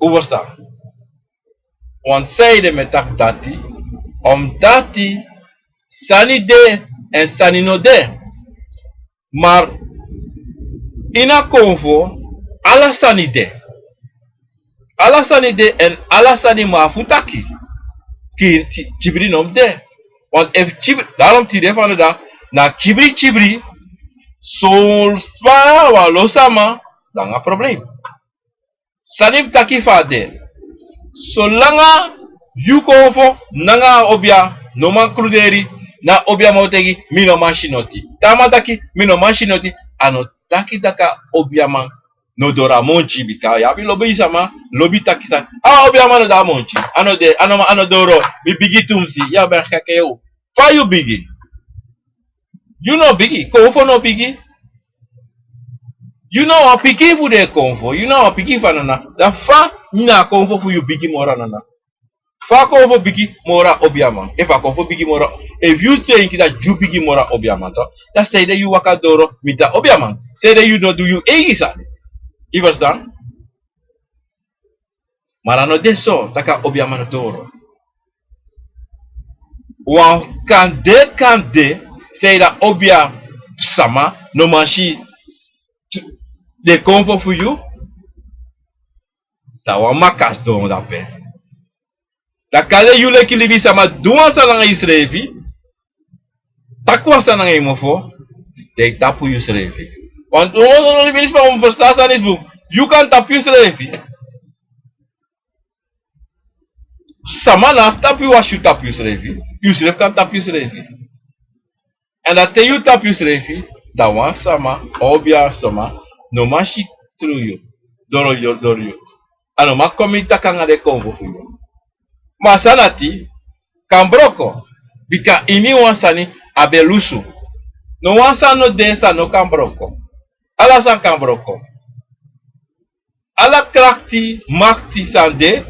Un verstaan? Want sanede mi e taki dati, omdat sani de èn sani no de. Maar ini a konfo, ala sani de. Ala sani de èn ala sani mu abi fu taki. Ki, ki, kibri no mus de. Want efu kibri, daarom tide fanowdu dati, na kibri kibri, so sma wan lo sama, dan a probleem. Sani mus taki fa a de. Solanga yu konfo nanga a obia no man kruderi, na obiaman o taki mi no man si noti. Te a man taki mi no man si noti, a no taki taki a obiaman no doro a monti, bika yu abi lobi sama, lobi taki sani. A obiaman no de a monti. A no de, a no, a no doro, mi bigi tumsi, yu abi a gek. Fa yu bigi? Yu no bigi, konfo no bigi. Yu na wan pikin fu den konfo, yu na wan pikin fu a nana. Dan fa na a konfo fu yu bigi moro a nana? Fa a konfo bigi moro a obiaman? Efu a konfo bigi moro, efu yu denki dati yu bigi moro a obiaman, toch, dan sanede yu waka doro miti a obiaman? Sanede yu no du yu eigi sani? Yu verstaan? Maar a no de so, taki a obiaman no doro. Wan kande kande, sanede a obia sama no man si den konfo fu yu, dan wan makasi don dape. Dan kande yu leki libisama du wan sani nanga yusrefi, taki wan sani nanga yu mofo, dan yu tapu yusrefi. Want un, un, un, libisama un ferstan sani bun. Yu kan tapu yusrefi. Sama no abi tapu yu, wansi yu tapu yusrefi. Yusrefi kan tapu yusrefi. Èn dan te yu tapu yusrefi, dan wan sama, obia sama, no man si tru yu, doro yu, doro yu. A no man kon miti taki nanga den konfo fu yu. Ma a sani dati kan broko. Bika iniwan sani a ben lusu. No wan sani no de san no kan broko. Ala sani kan broko. Ala krakti, makti san de,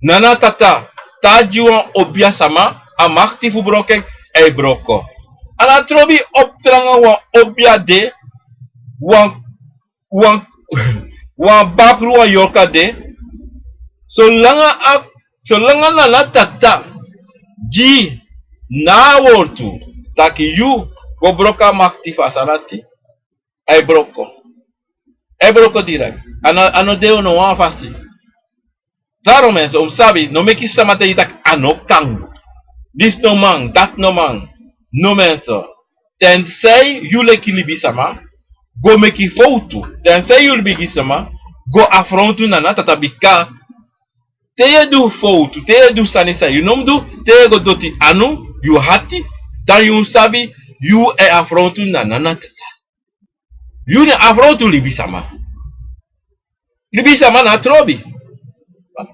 Nana Tata, te a gi wan obia sama a makti fu broko en, a e broko. A no trobi opo tranga wan obia de, wan, wan, wan bakru, wan yorka de, solanga a, solanga Nana Tata gi na a wortu taki yu go broko a makti fu a sani dati, a e broko. A e broko direct. A no, a no de no wan fasi. Daarom mensen, un sabi, no meki sama taigi taki a no kan. Disi no man, dati no man. No mensen. Tensei yu leki libisama go meki fowtu. Tensei yu libisama go afrontu Nana Tata, bika te yu e du fowtu, te yu e du sani san yu no mu du, te yu e go doti anu, yu hati, dan yu sabi yu e afrontu Nana Tata. Yu no e afrontu libisama. Libisama no trobi.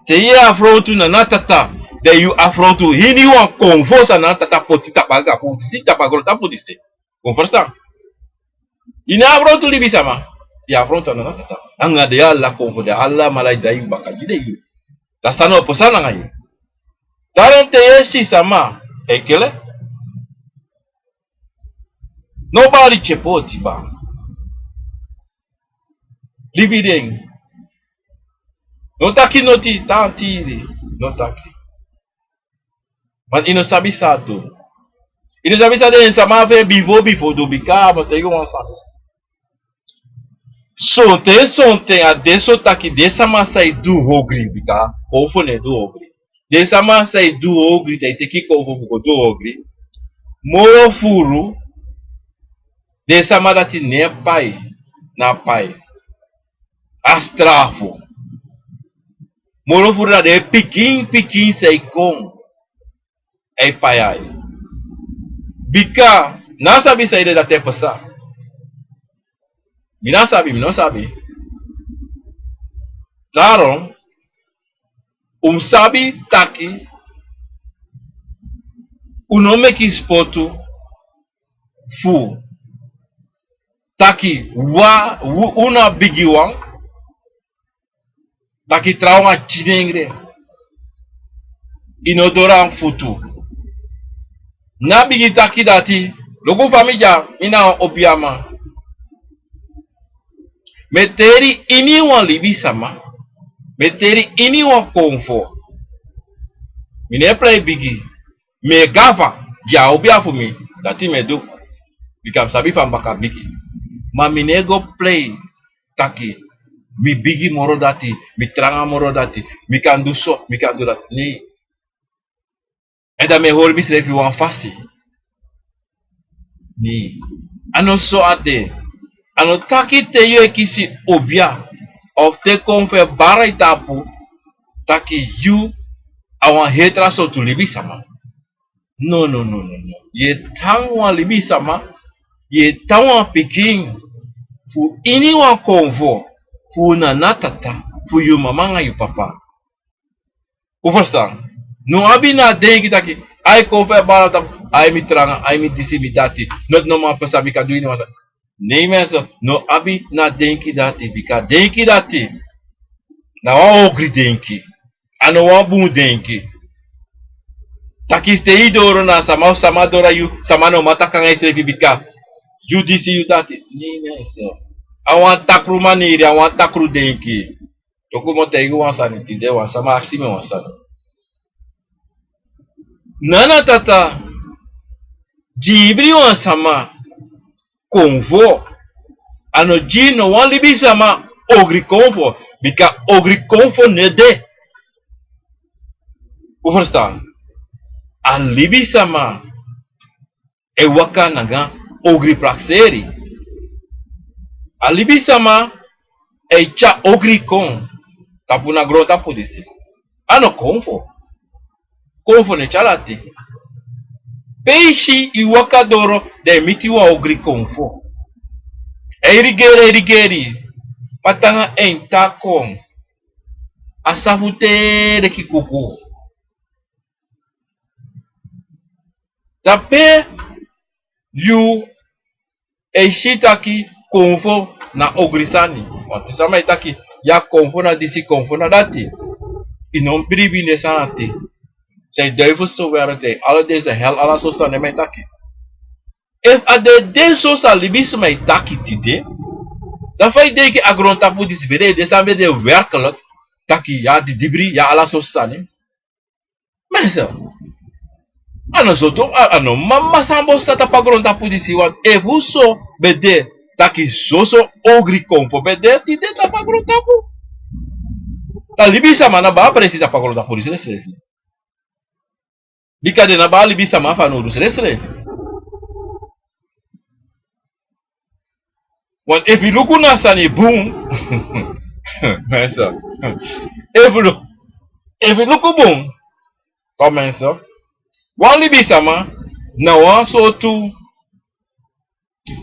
Te yu e afrontu Nana Tata, dan yu afrontu iniwan konfo san Nana Tata poti tapu a grontapu disi, tapu a grontapu disi. Un ferstan? Yu no e afrontu libisama, yu e afrontu Nana Tata. Anga den ala konfo, den ala maladi e kon baka gi den yu. Dati sani o pasa nanga yu. Daarom te yu e si sama e kele, no bari tyepo tiba. Libi den. No taki noti, tan tiri. No taki. Ma yu no sabi san a du. Yu no sabi san den sama fu en bifo bifo du, bika mi o taigi wan sani. Sonten, sonten a de so taki den sama san e du ogri, bika konfo no e du ogri. Den sama san e du ogri, san e teki konfo fu go du ogri, moro furu den sama dati no e pai, na pai. A strafu. Moro furu na den pikin pikin san e kon, e pai. Bika mi no sabi san ede dati e pasa. Mi no sabi, mi no sabi. Daarom un mu sabi taki un no meki spotu fu taki wan, un na bigiwan, taki trawan a tyenengre. Yu no doro a futu. Na bigin taki dati, luku fa mi de ya, mi na wan obiaman. Mi e teri iniwan libisama, mi e teri iniwan konfo. Mi no e prei bigi. Mi e gafa gi a obia fu mi, dati mi e du. Bika mi sabi fa mi baka bigi. Ma mi no e go prei taki mi bigi moro dati, mi tranga moro dati, mi kan du so, mi kan du dati. Nei. Èn dan mi e hori misrefi wan fasi. Nei. A no so a de. A no taki te yu e kisi obia of te konfo e bara yu tapu, taki yu a wan heri tra sortu libisama. No, no, no, no, no. Yu e tan wan libisama, yu e tan wan pikin fu iniwan konfo, fu unu nana tata, fu yu mama nanga yu papa. Un ferstan? No abi na denki taki, ai, konfo e bara tapu, ai, mi tranga, ai, mi disi, mi dati. Noti no man pasa, mi kan du iniwan sani. Nei, mensen, no abi na denki dati, bika denki dati na wan ogri denki. A no wan bun denki. Taki te yu doro na sama, sama doro yu, sama no man taki nanga yusrefi bika yu disi, yu dati. Nei, mensen. A wan takru maniri, a wan takru denki. Luku, mi o taigi wan sani tide, wan sama aksi mi wan sani. Nana tata, gi ibri wan sama konfo. A no gi no wan libisama ogri konfo, bika ogri konfo no e de. Un ferstan? A libisama e waka nanga ogri prakseri. A libisama e tyari ogri kon tapu na grontapu disi. A no konfo. Konfo no e tyari dati. Pe yu si yu waka doro, dan yu miti wan ogri konfo. E rigeri, e rigeri. Ma te nanga en taki kon, a safu te leki kuku. Dan pe yu e si taki konfo na ogri sani. Wantu sama e taki, ya, konfo na disi, konfo na dati. I no bribi ne san na te. San e duivel so weri te, ala den san hel, ala so sani mi e taki. Efu a de den so san libisma e taki tide, dan fa i denki a grontapu disi ben de, den san ben de werkelijk, taki ya didibri, ya ala so sani. Mensen, a no so tu, a, a no mama san bo sa tapu a grontapu disi, want efu so ben de, taki soso ogri konfo ben de tide tapu a grontapu. Dan libisma no ben abi presi tapu a grontapu disi srefsrefi. Bika den no ben abi libisma fanowdu srefsrefi. Want efu i luku na sani bun, mensen, efu lu-, efu i luku bun, kon mensen, wan libisma na wan sortu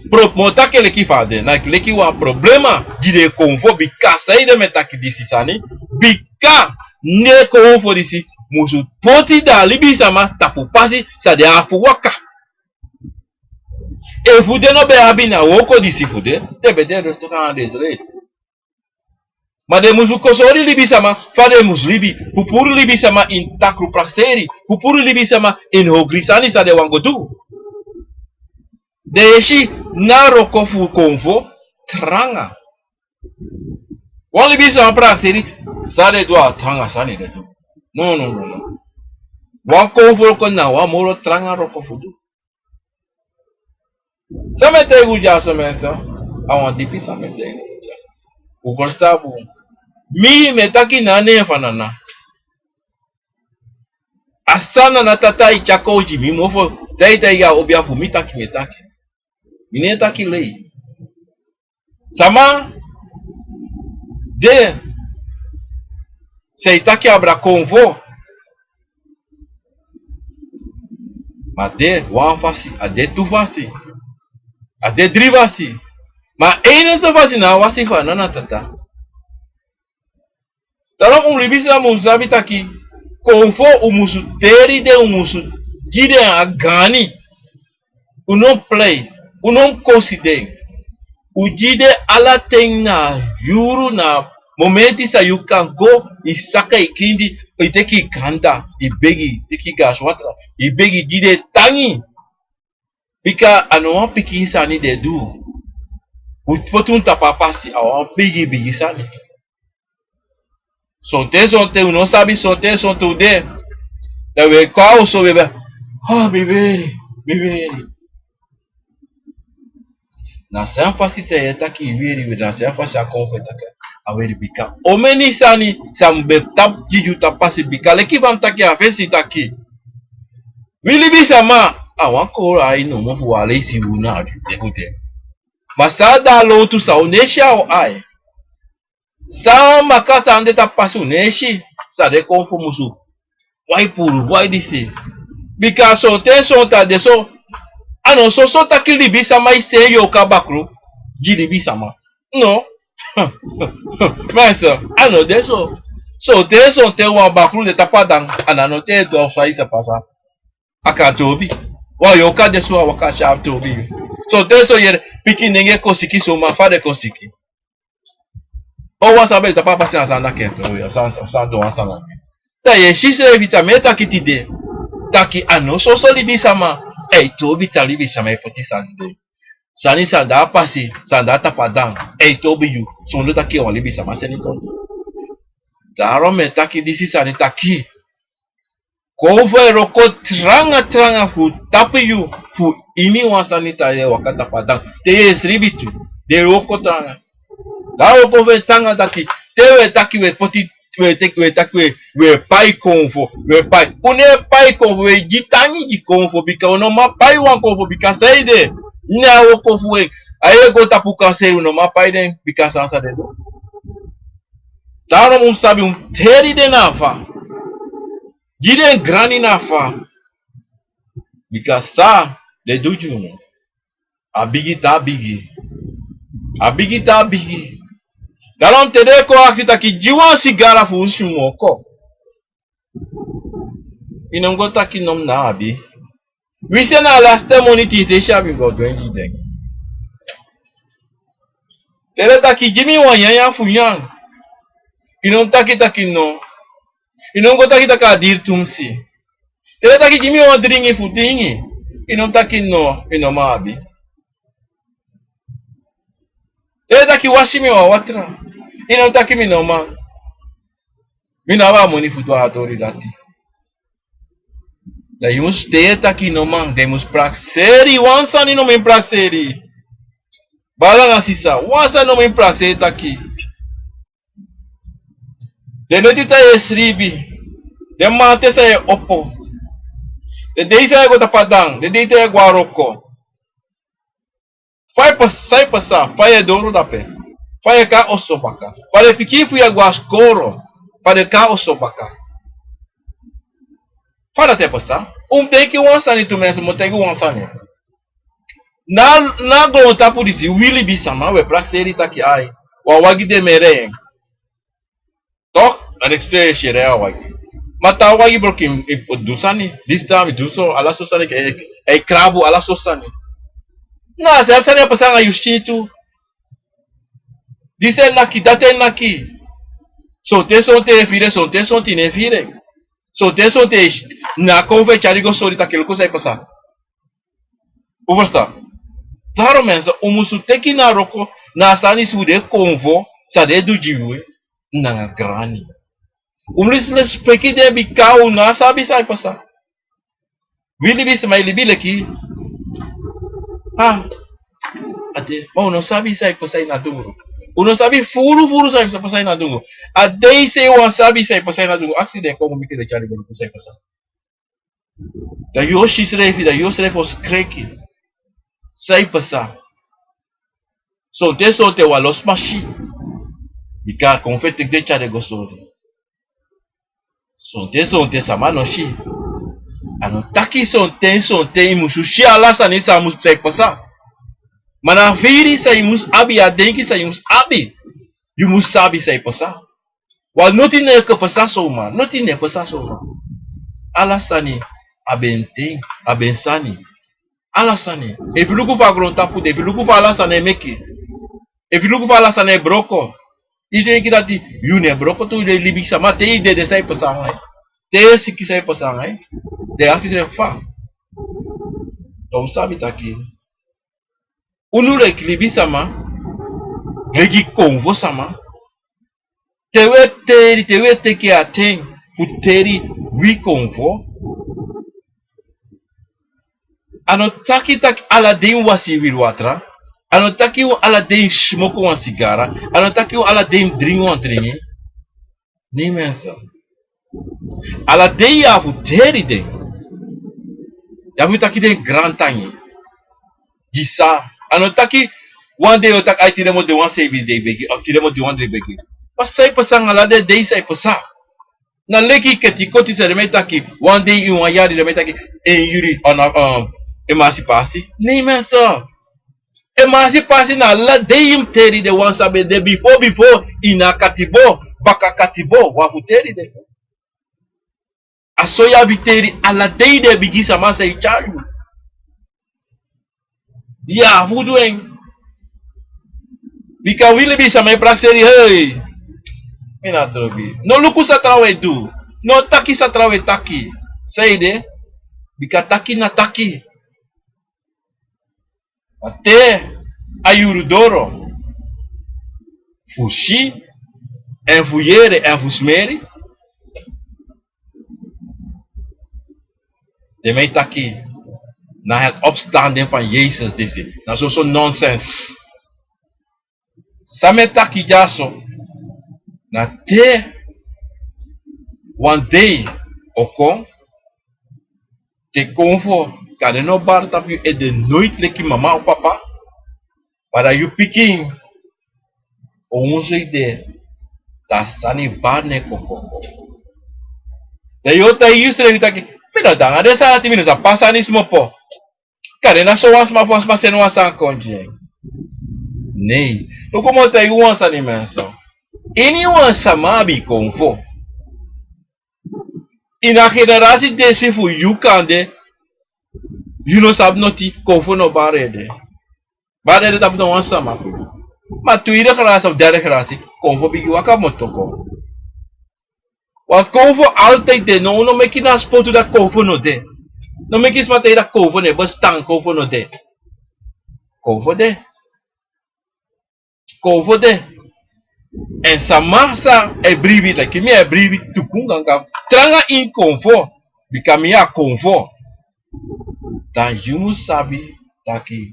pro-, mi o taki en leki fa a de, na leki wan problema gi den konfo, bika sanede mi e taki disi sani, bika den konfo disi musu poti den libisma tapu pasi san den abi fu waka. Efu den no ben abi na wroko disi fu den, den ben de restaurant de srefsrefi. Ma den musu kon sori libisma fa den musu libi, fu puru libisma ini takru prakseri, fu puru libisma ini ogri sani san den wani go du. Den e si na wroko fu konfo tranga. Wan libisma prakseri san den du a tranga sani den du. No, no, no, no. Wan konfo wroko na wan moro tranga wroko fu du. San mi e taigi un dyaso mensen, a wan dipi san mi e taigi un dyaso. Un ferstan bun. Mi, mi e taki na nen fu Nana. A san Nana tata e tyari kon gi mi mofo, te a e taigi a obia fu mi taki mi e taki. Mi no e taki lei. Sama de san e taki abra konfo. Ma de wan fasi, a de tu fasi, a de dri fasi. Ma a enigste fasi na a fasi fu Nana tata. Daarom un libisma musu sabi taki konfo un musu teri den, un musu gi den a gani. Un no plei, un no kosi den. Un gi den ala ten na yuru, na momenti san yu kan go, i saka i kindi, i teki i kanda, i begi, i teki i gaswatra, i begi, gi den tangi. Bika a no wan pikin sani den du. Un poti un tapu a pasi, a wan bigi bigi sani. Sonten sonten un no sabi, sonten sonten un de. Dan un e kon a oso, un e bari, oh, mi weri, mi weri. Na san fasi san yu e taki i weri, weri, na san fasi a konfo e taki a weri, bika omeni sani san mi be tapu gi yu tapu pasi, bika leki fa mi taki a fesi taki wi libisama a wan koro ai nomo fu wan leisi unu na a di de fu de. Ma san a de a lontu san un no e si a un ai. San makandra san de tapu pasi un no e si. San den konfo musu wai puru, wai disi. Bika sonten sonten a de so. A no soso taki libisama e seni yu kon a bakru gi libisama. No. Mensen, a no de so. Sonten sonten wan bakru de tapu a dan, a no te du a san i sa pasa. A kan tobi. Wan yorka de so a waka syapu tobi yu. Sonten so yere pikin nenge kon siki, so ma fa den kon siki. O wan san ben de tapu a pasi na san naki en tobi, o san, o san du wan san naki en. Dan yu e si srefi san mi e taki tide. Taki a no soso libisama e tobi, tan libisama e poti sani de. Sani san de a pasi, san de a tapu a dan, e tobi yu. Sondro taki wan libisama seni kon. Daarom mi e taki disi sani taki. Konfo e wroko tranga tranga fu tapu yu, fu ini wan sani te yu e waka tapu a dan. Te yu e sribi tu, den e wroko tranga. Dan a wroko fu en tranga taki, te wi e taki wi e poti, wi e teki, wi e taki wi e, wi e pai konfo, wi e pai. Un no e pai konfo, wi e gi tangi gi konfo, bika un no man pai wan konfo, bika san ede. Na a wroko fu en, a e go tapu kanseri, un no man pai den, bika san san den du. Daarom un sabi un teri den na fa. Gi den grani na fa. Bika san den du gi unu. A bigi te a bigi. A bigi te a bigi. Daarom te den kon aksi taki gi wan sigara fu un smoko. I no mu go taki no mi no abi. Wi se na a laste moni tin se si a bin go dwengi den. Te den taki gi mi wan nyanyan fu nyan, i no mu taki taki no. I no mu go taki taki a diri tumsi. Te den taki gi mi wan dringi fu dringi, i no mu taki no, i no man abi. Te den taki wasi mi wan watra, i no mu taki mi no man. Mi no abi a moni fu du a tori dati. Dan yu mus de taki no man, den mus prakseri, wan sani no man prakseri. Brada nanga sisa, wan sani no man prakseri taki. Den neti san yu e sribi, den mamanten san yu e opo, den dei san yu e go tapu a dan, den dei san yu e go na wroko. Fa yu e pasa, san yu e pasa, fa yu e doro dape, fa yu e kon na oso baka, fa den pikin fu yu e go na skoro, fa den e kon na oso baka. Fa dati e pasa? Un mus denki wan sani tu, mensen, mi o taigi un wan sani. Na, na grontapu disi, wi libisama, wi e prakseri taki ai, wan wagi de mi e rei en. Toch, a next day si e rei a wagi. Ma te a wagi broki, i, i du sani, disi dan mi du so, ala so sani, e, e, e krabu, ala so sani. Na, a srefi sani e pasa nanga yu skin tu. Disi e naki, dati e naki. Sonten sonten e firi en, sonten sonten no e firi en. Sonten sonten na a konfo e tyari go sori taki luku san e pasa. Un ferstan? Daarom mensen, un musu teki na wroko na a sani san un de konfo, san den e du gi wi, nanga grani. Un musu lespeki den bika un no sabi san e pasa. Wi libisma e libi leki, ah, a de, ma un no sabi san e pasa ini a dungru. Un no sabi furu furu san e pasa ini a dungru. A dei san yu wani sabi san e pasa ini a dungru, aksi den kon meki den tyari go luku san e pasa. Dan yu o si srefi, dan yu o srefi o skreki. San e pasa? Sonten sonten wan lo sma si. Bika a konfo e teki den tyari go sori. Sonten sonten sama no si. A no taki sonten sonten yu musu si ala sani san musu, san e pasa. Ma na a firi san yu musu abi, a denki san yu musu abi, yu musu sabi san e pasa. Wan noti no e kon pasa somaar, noti no e pasa somaar. Ala sani abi en ten, abi en sani. Ala sani. Efu yu luku fa grontapu de, efu yu luku fa ala sani e meki, efu yu luku fa ala sani e broko, yu denki dati yu no e broko tu, yu de libisama, te yu dede san e pasa nanga yu. Te yu e siki san e pasa nanga yu. Den e aksi srefi fa. Dan un sabi taki unu leki libisama, leki konfo sama, te wi e teri, te wi e teki a ten fu teri wi konfo, a no taki taki ala dei un wasi wiri watra, a no taki un ala dei smoko wan sigara, a no taki un ala dei dringi wan dringi. Nee mensen. Ala dei yu abi fu teri den. Yu abi fu taki den grantangi. Disi, a no taki wan dei yu o taki ai, tide mi o de wan seibin dei begi, of tide mi o de wan dei begi. Ma san e pasa nanga ala den dei san e pasa? Na leki keti koti san den man e taki, wan dei ini wan yari den man e taki, en yuru on, um, emancipatie. Nee mensen. Emancipatie na ala dei yu mus teri den wan san ben de bifo bifo, ini a katibo, baka katibo, wan fu teri den. A so yu abi teri ala dei den bigi sama san e tyari yu. Yu abi fu du en. Bika wi libisama e prakseri, hei. Mi na trobi. No luku san trawan e du. No taki san trawan e taki. San ede? Bika taki na taki. Ma te a yuru doro fu si, èn fu yere, èn fu smeri, den man e taki na het opstanden van Jezus disi. Na soso nonsens. San mi e taki dyaso, na te wan dei o kon, te konfo kande no bari tapu yu ede noiti leki mama o papa, ma dan yu pikin o wunsu ede, dan sani bari na en kokoko. Dan yu o taigi yusrefi taki, mi no de nanga den sani dati, mi no sa pasa sani smopo. Kande na so wan sma fu wan sma seni wan sani kon gi en. Nee. Luku, mi o taigi wan sani, mensen. Ini wan sama abi konfo. Ini a generasi disi fu yu kande, Yu no sabi noti, konfo no bari ede. Bari ede tapu na wan sama fu yu. Ma tweede grasi of derde grasi, konfo bigin waka moto kon. Want konfo altijd de, no, no meki na spotu dati konfo no de. No meki sma taigi dati konfo no e bestaan, konfo no de. Konfo de. Konfo de. Èn sama san e bribi, taki mi e bribi tukunganka. Tranga ini konfo. Bika mi a konfo. Dan yu mu sabi taki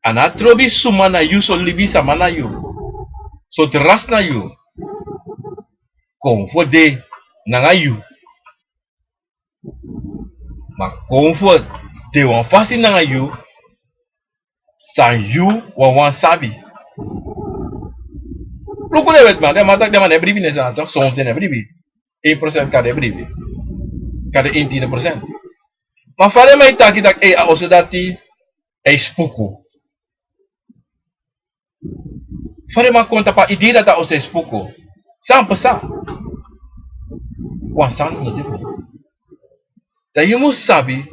a no trobi suma na yu, so libisama na yu. So ras na yu. Konfo de nanga yu. Ma konfo de wan fasi nanga yu, san yu wawan sabi. Luku den wetiman, den man taki den man no e bribi, ne san tok, soms den no e bribi. Één procent kan den bribi. Kan den één tiende procent. Ma fa den man e taki taki, ei, a oso dati e spuku. Fa den man kon tapu a idee dati a oso e spuku? San pasa? Wan sani no de bun. Dan yu mu sabi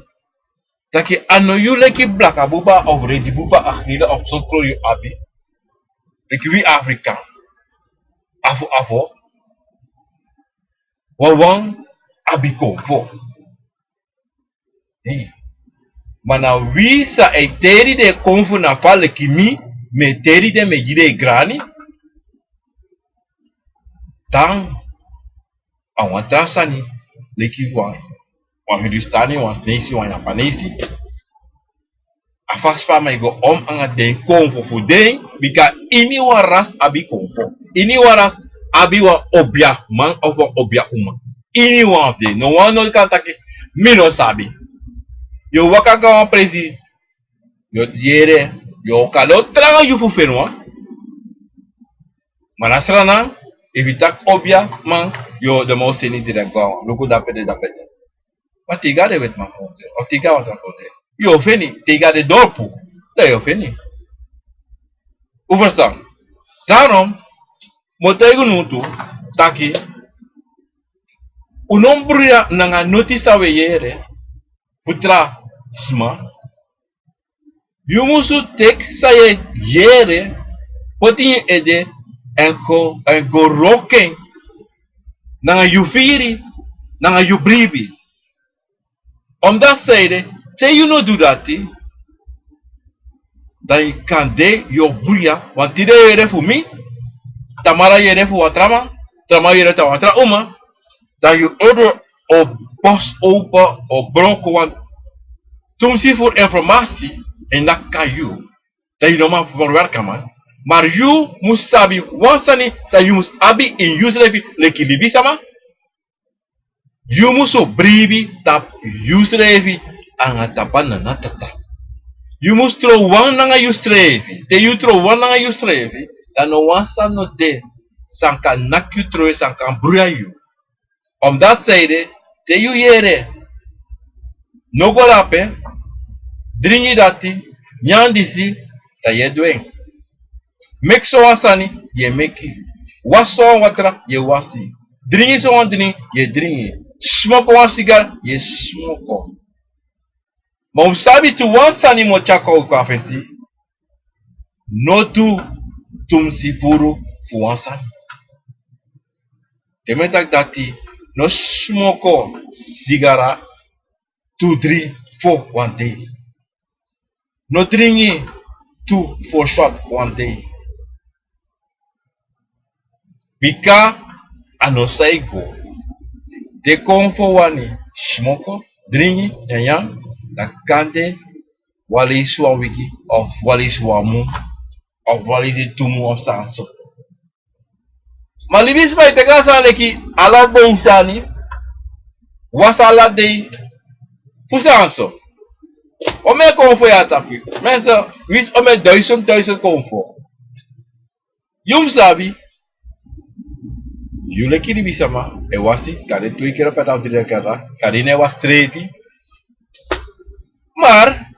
taki a no yu leki blaka buba of redi buba, agnila of sortu kolo yu abi. Leki wi Afrikan. Afo afo. Wawan abi konfo. Ei. Ma na wi san e teri den konfo na fa leki mi, mi e teri den, mi e gi den e grani. Dan a wan tra sani, leki wan, wan Hindustani, wan Sinesi, wan Yapanesi. A fasi fa mi e go om anga den konfo fu den, bika iniwan ras abi konfo. Iniwan ras abi wan obiaman of wan obiauman. Iniwan fu den. No wan no kan taki mi no sabi. Yu o waka go a wan presi, yu o yere, yu o kali, o tranga yu fu feni wan. Ma na Sranan, efu yu taki obiaman, yu o, den man o seni direkt go a wan. Luku dape de, dape de. Ma te yu go a den wetiman frontier, of te yu go a wan tra frontier, yu o feni. Te yu go a den dorpu, dan yu o feni. Un ferstan? Daarom mi o taigi unu tu taki un no mus bruya nanga noti san un e yere fu tra sma. Yu musu teki san yu e yere, poti ini yu ede, èn go, èn go wroko en nanga yu firi, nanga yu bribi. Omdat san ede, te yu no du dati, dan yu kande yu o bruya, want tide yu yere fu mi, tamara yu yere fu wan tra man, tamara yu yere fu wan tra uma, dan yu ede o bosi opo, o broko, want tumsi fu informasi e naki yu. Dan yu no man ferwerki a man. Ma yu mus sabi wan sani san yu mus abi ini yusrefi leki libisama. Yu musu bribi tapu yusrefi anga tapu a Nana Tata. Yu mus trow wan nanga yusrefi. Te yu trow wan nanga yusrefi, dan no wan sani no de san kan naki yu trowe, san kan bruya yu. Omdat san ede, te yu yere, no go dape, dringi dati, nyan disi, dan yu e du en. Meki sowan sani, yu e meki. Wasi sowan watra, yu e wasi. Dringi sowan dringi, yu e dringi. Smoko wan sigar, yu e smoko. Ma un mus sabi tu wan sani, mi o tyari kon a fesi. No du tumsi furu fu wan sani. Te mi e taki dati, no smoko sigara tu, dri, fo wan dei. No dringi tu, fo shot wan dei. Bika a no san e go. Te konfo wani smoko, dringi, nyanyan, dan kande wan leisi wan wiki, of wan leisi wan mun, of wan leisi tu mun, of san so. Ma libisma e teki a sani leki ala dei sani, wasi ala dei, fu san so. Omeni konfo yu e tapu? Mensen, winsi omeni duizend, duizend konfo. Yu mus sabi, yu leki libisma e wasi, kande twee keer per dag, drie keer per dag, kande yu no e wasi srefi. Maar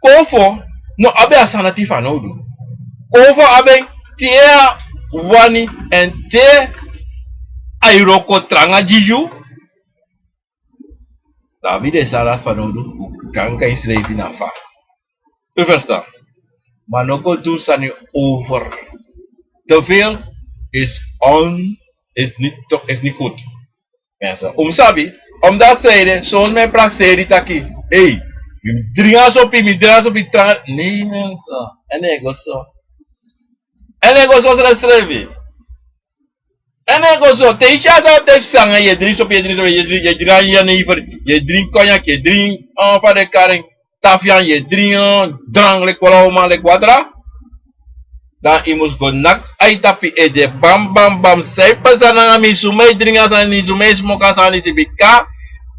konfo no abi a sani dati fanowdu. Konfo abi en te a wani, èn te a e wroko tranga gi yu. Dan a wi de sani dati fanowdu, un kan kan yusrefi na fa. Un ferstan? Ma no go du sani over. Te veel is on, is niet, toch, is niet goed. Mensen, un mus sabi, omdat zij de, soms mi e prakseri taki, hey, mi dringi a sopi, mi dringi a sopi tranga. Nee, mensen, èn no e go so. Èn no e go so srefsrefi. Èn no e go so, te yu si a sani, te yu si sani, yu e dringi sopi, yu e dringi sopi, yu e dringi, yu e dringi a jenever, yu e dringi konyak, yu e dringi, eh, fa den e kari en, tafian, yu e dringi, eh, drank, leki wan uman, leki watra. Dan yu mus go naki a yu tapu ede, bam, bam, bam, san e pasa nanga mi, suma e dringi a sani, suma e smoki a sani disi, bika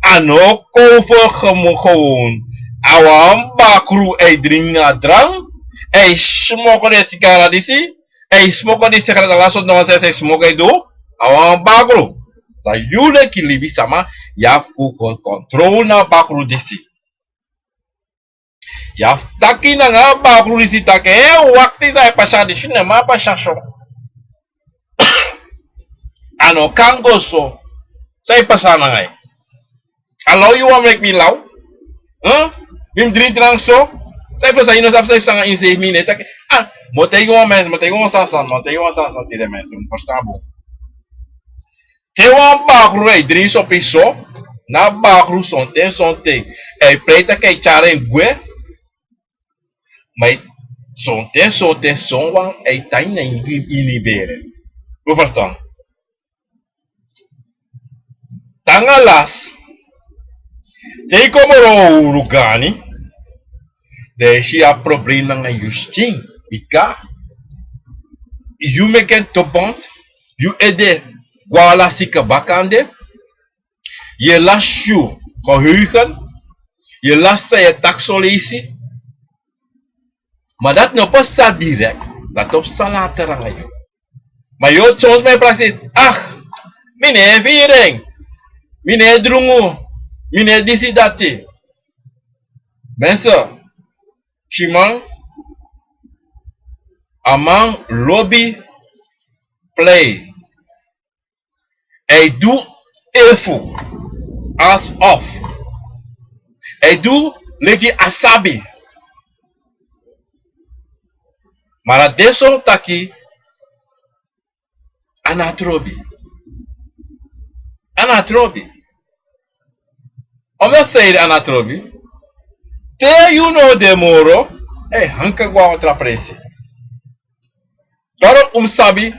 a no kon fu gemu-, gewoon. A wan bakru e dringi a drank, e smoki den sigara disi, e smoki den sigara, ala sortu wan sani e smoki e du, a wan bakru. Dan yu leki libisama, yu abi fu kon controle na bakru disi. Yu abi fu taki nanga bakru disi taki, eh, wakti, san e pasa disi, no man, pasa so. A no kan go so. San e pasa nanga yu? A law yu wani meki mi law? Hm? Mi mus dringi drank so? San e pasa, yu no sabi san e pasa nanga yu seefi, mi no e taki. Ah, mi o taigi wan mensi, mi o taigi wan sani sani, mi o taigi wan sani sani tide, mensi, un mus ferstan bun. Te wan bakru e dringi sopi so, na bakru sonten sonten e prei taki e tyari en gwe, ma sonten sonten sonwan e tan ini en ini bere. Un ferstan? Te nanga lasi, te yu kon moro owru go na ini, dan yu si yu abi problem nanga yu skin, bika yu meki en tobond, yu ede gwe ala siki baka ande, yu e lasi yu geheugen, yu e lasi san yu e taki son leisi. Ma dati no pasa direct, dati o pasa later nanga yu. Ma yu o, soms mi e prakseri, ah, mi no e firi en, mi no e drungu, mi no e disi dati. Mensen, Shiman, a man lobi play. Hij doet even alsof. Hij doet leki a sabi. Ma na den sani taki a no trobi. A no trobi. Omdat zij a no trobi. Te yu no de moro, hij hanka gwa otra presi. Doro un mus sabi,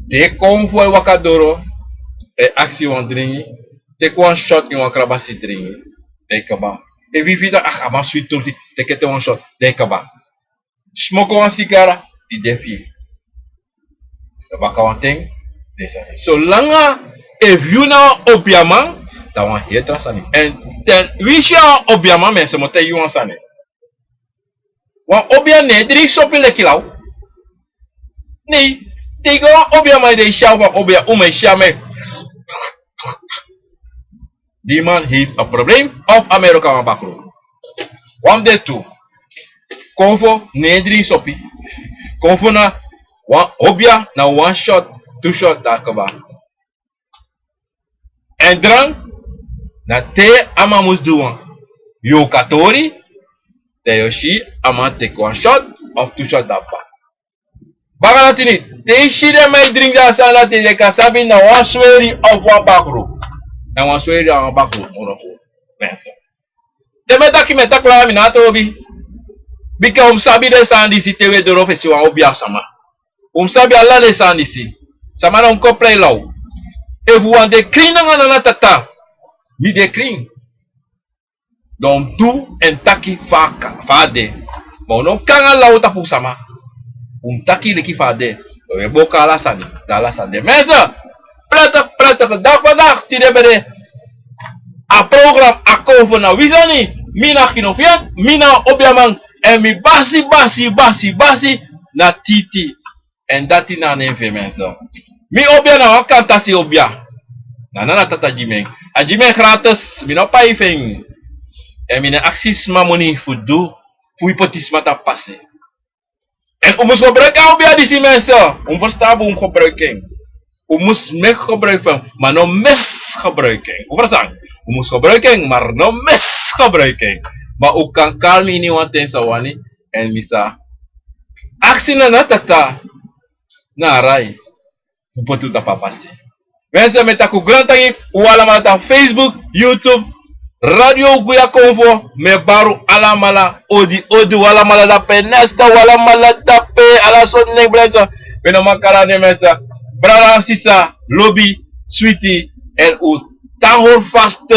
te kon fu e waka doro, e aksi wan dringi, teki wan shot ini wan krabasi dringi, dan yu kaba. Efu yu firi taki, ah, a man switi tumsi, teki ete wan shot, dan yu kaba. Smoki wan sigara, yu de fri. Dan baka wan ten, den sani. Solanga efu yu na wan obiaman, dan wan heri tra sani. Èn te wi si a wan obiaman, mensen, mi o taigi yu wan sani. Wan obia no e dringi sopi leki law. Nee, te yu go wan obiaman ede, yu si a wan obia uma, yu si a man. Di man heiti a problem of a man e wroko a wan bakru. Wan fu den tu. Konfo no e dringi sopi. Konfo na wan obia, na wan shot, tu shot, dan a kaba. Èn drank, na te a man mus du wan yorka tori, dan yu o si a man teki wan shot of tu shot, dan a kaba. Baka dati, te yu si den man e dringi a sani dati, den kan sabi na wan sweri of wan bakru. Na wan sweri, na wan bakru, moro fu mensen. Te mi e taki, mi e taki langa, mi no abi trobi. Bika un mus sabi den sani disi te wi e doro fesi wan obia sama. Un mus sabi ala den sani disi. Sama no mus kon prei law. Efu wan de krin nanga nana tata, mi de krin. Dan un mus du èn taki fa a de. Ma un no mus kon nanga law tapu sama. Un mus taki leki fa a de. Dan un e booko ala sani, dan ala sani de. Mensen, prettig, prettig dag vandaag. Tide ben de a program a Konfo na wi sani. Mi na Kinofian, mi na obiaman. Èn mi basi, basi, basi, basi na Titi. Èn dati na a nen fu en, mensen. Mi obia na wan kantasi obia. Na nana tata gi mi en. A gi mi en gratis, mi no pai fu en. Èn mi no e aksi sma moni fu du, fu yu poti sma tapu pasi. Èn un mus gebruiki a obia disi, mensen. Un mus ferstan bun, un mus gebruiki en. Un mus meki gebruik fu en, ma no misgebruik en. Un ferstan? Un mus gebruik en, ma no misgebruik en. Ma un kan kari mi ini wan ten san un wani, èn mi sa aksi na a tata na a rai fu poti un tapu a pasi. Mensen, mi e taki un grantangi, un alamala tapu Facebook, YouTube, Radio Guya Konfo, mi e bari un alamala odi odi, un alamala dape, nesta un alamala dape, ala sortu nen, mensen. Mi no man kari a nen, mensen. Brada, sisa, lobi, switi, èn un tan hori fast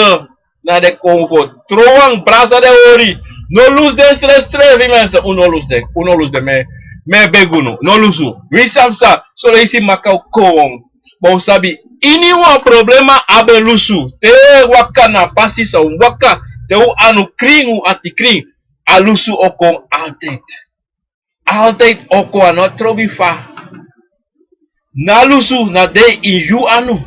na den konfo. Trowan, brasa den hori. No lusu den srefsrefi, mensen. Un no lusu den, un no lusu den. Mi e, mi e begi unu, no lusu. Wi sabi san, son leisi maka o kon. Ma un sabi, ini wan problema a ben lusu. Te waka na pasi san un waka, te un anu krin, un ati krin, a lusu o kon altijd. Altijd o kon, a no trobi fa. Na lusu na de ini yu anu.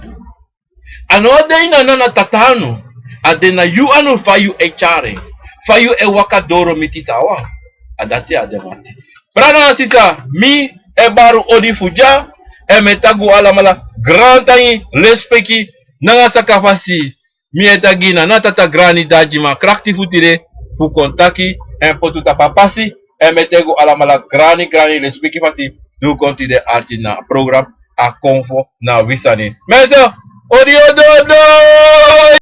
A no de ini a nana tata anu. A de na yu anu, fa yu e tyari en, fa yu e waka doro miti tawa. A dati a de mati. Brada, sisa, mi e bari un odi fu dya, èn mi e taki un alamala grantangi, lespeki, nanga sakafasi. Mi e taki na a tata Grani Dajima krakti fu tide fu kon taki èn poti un tapu a pasi. Èn mi e taki un alamala grani grani lespeki fasi di un kon tide arki na a program A Konfo na Wi Sani. Mensen, odi odi odi.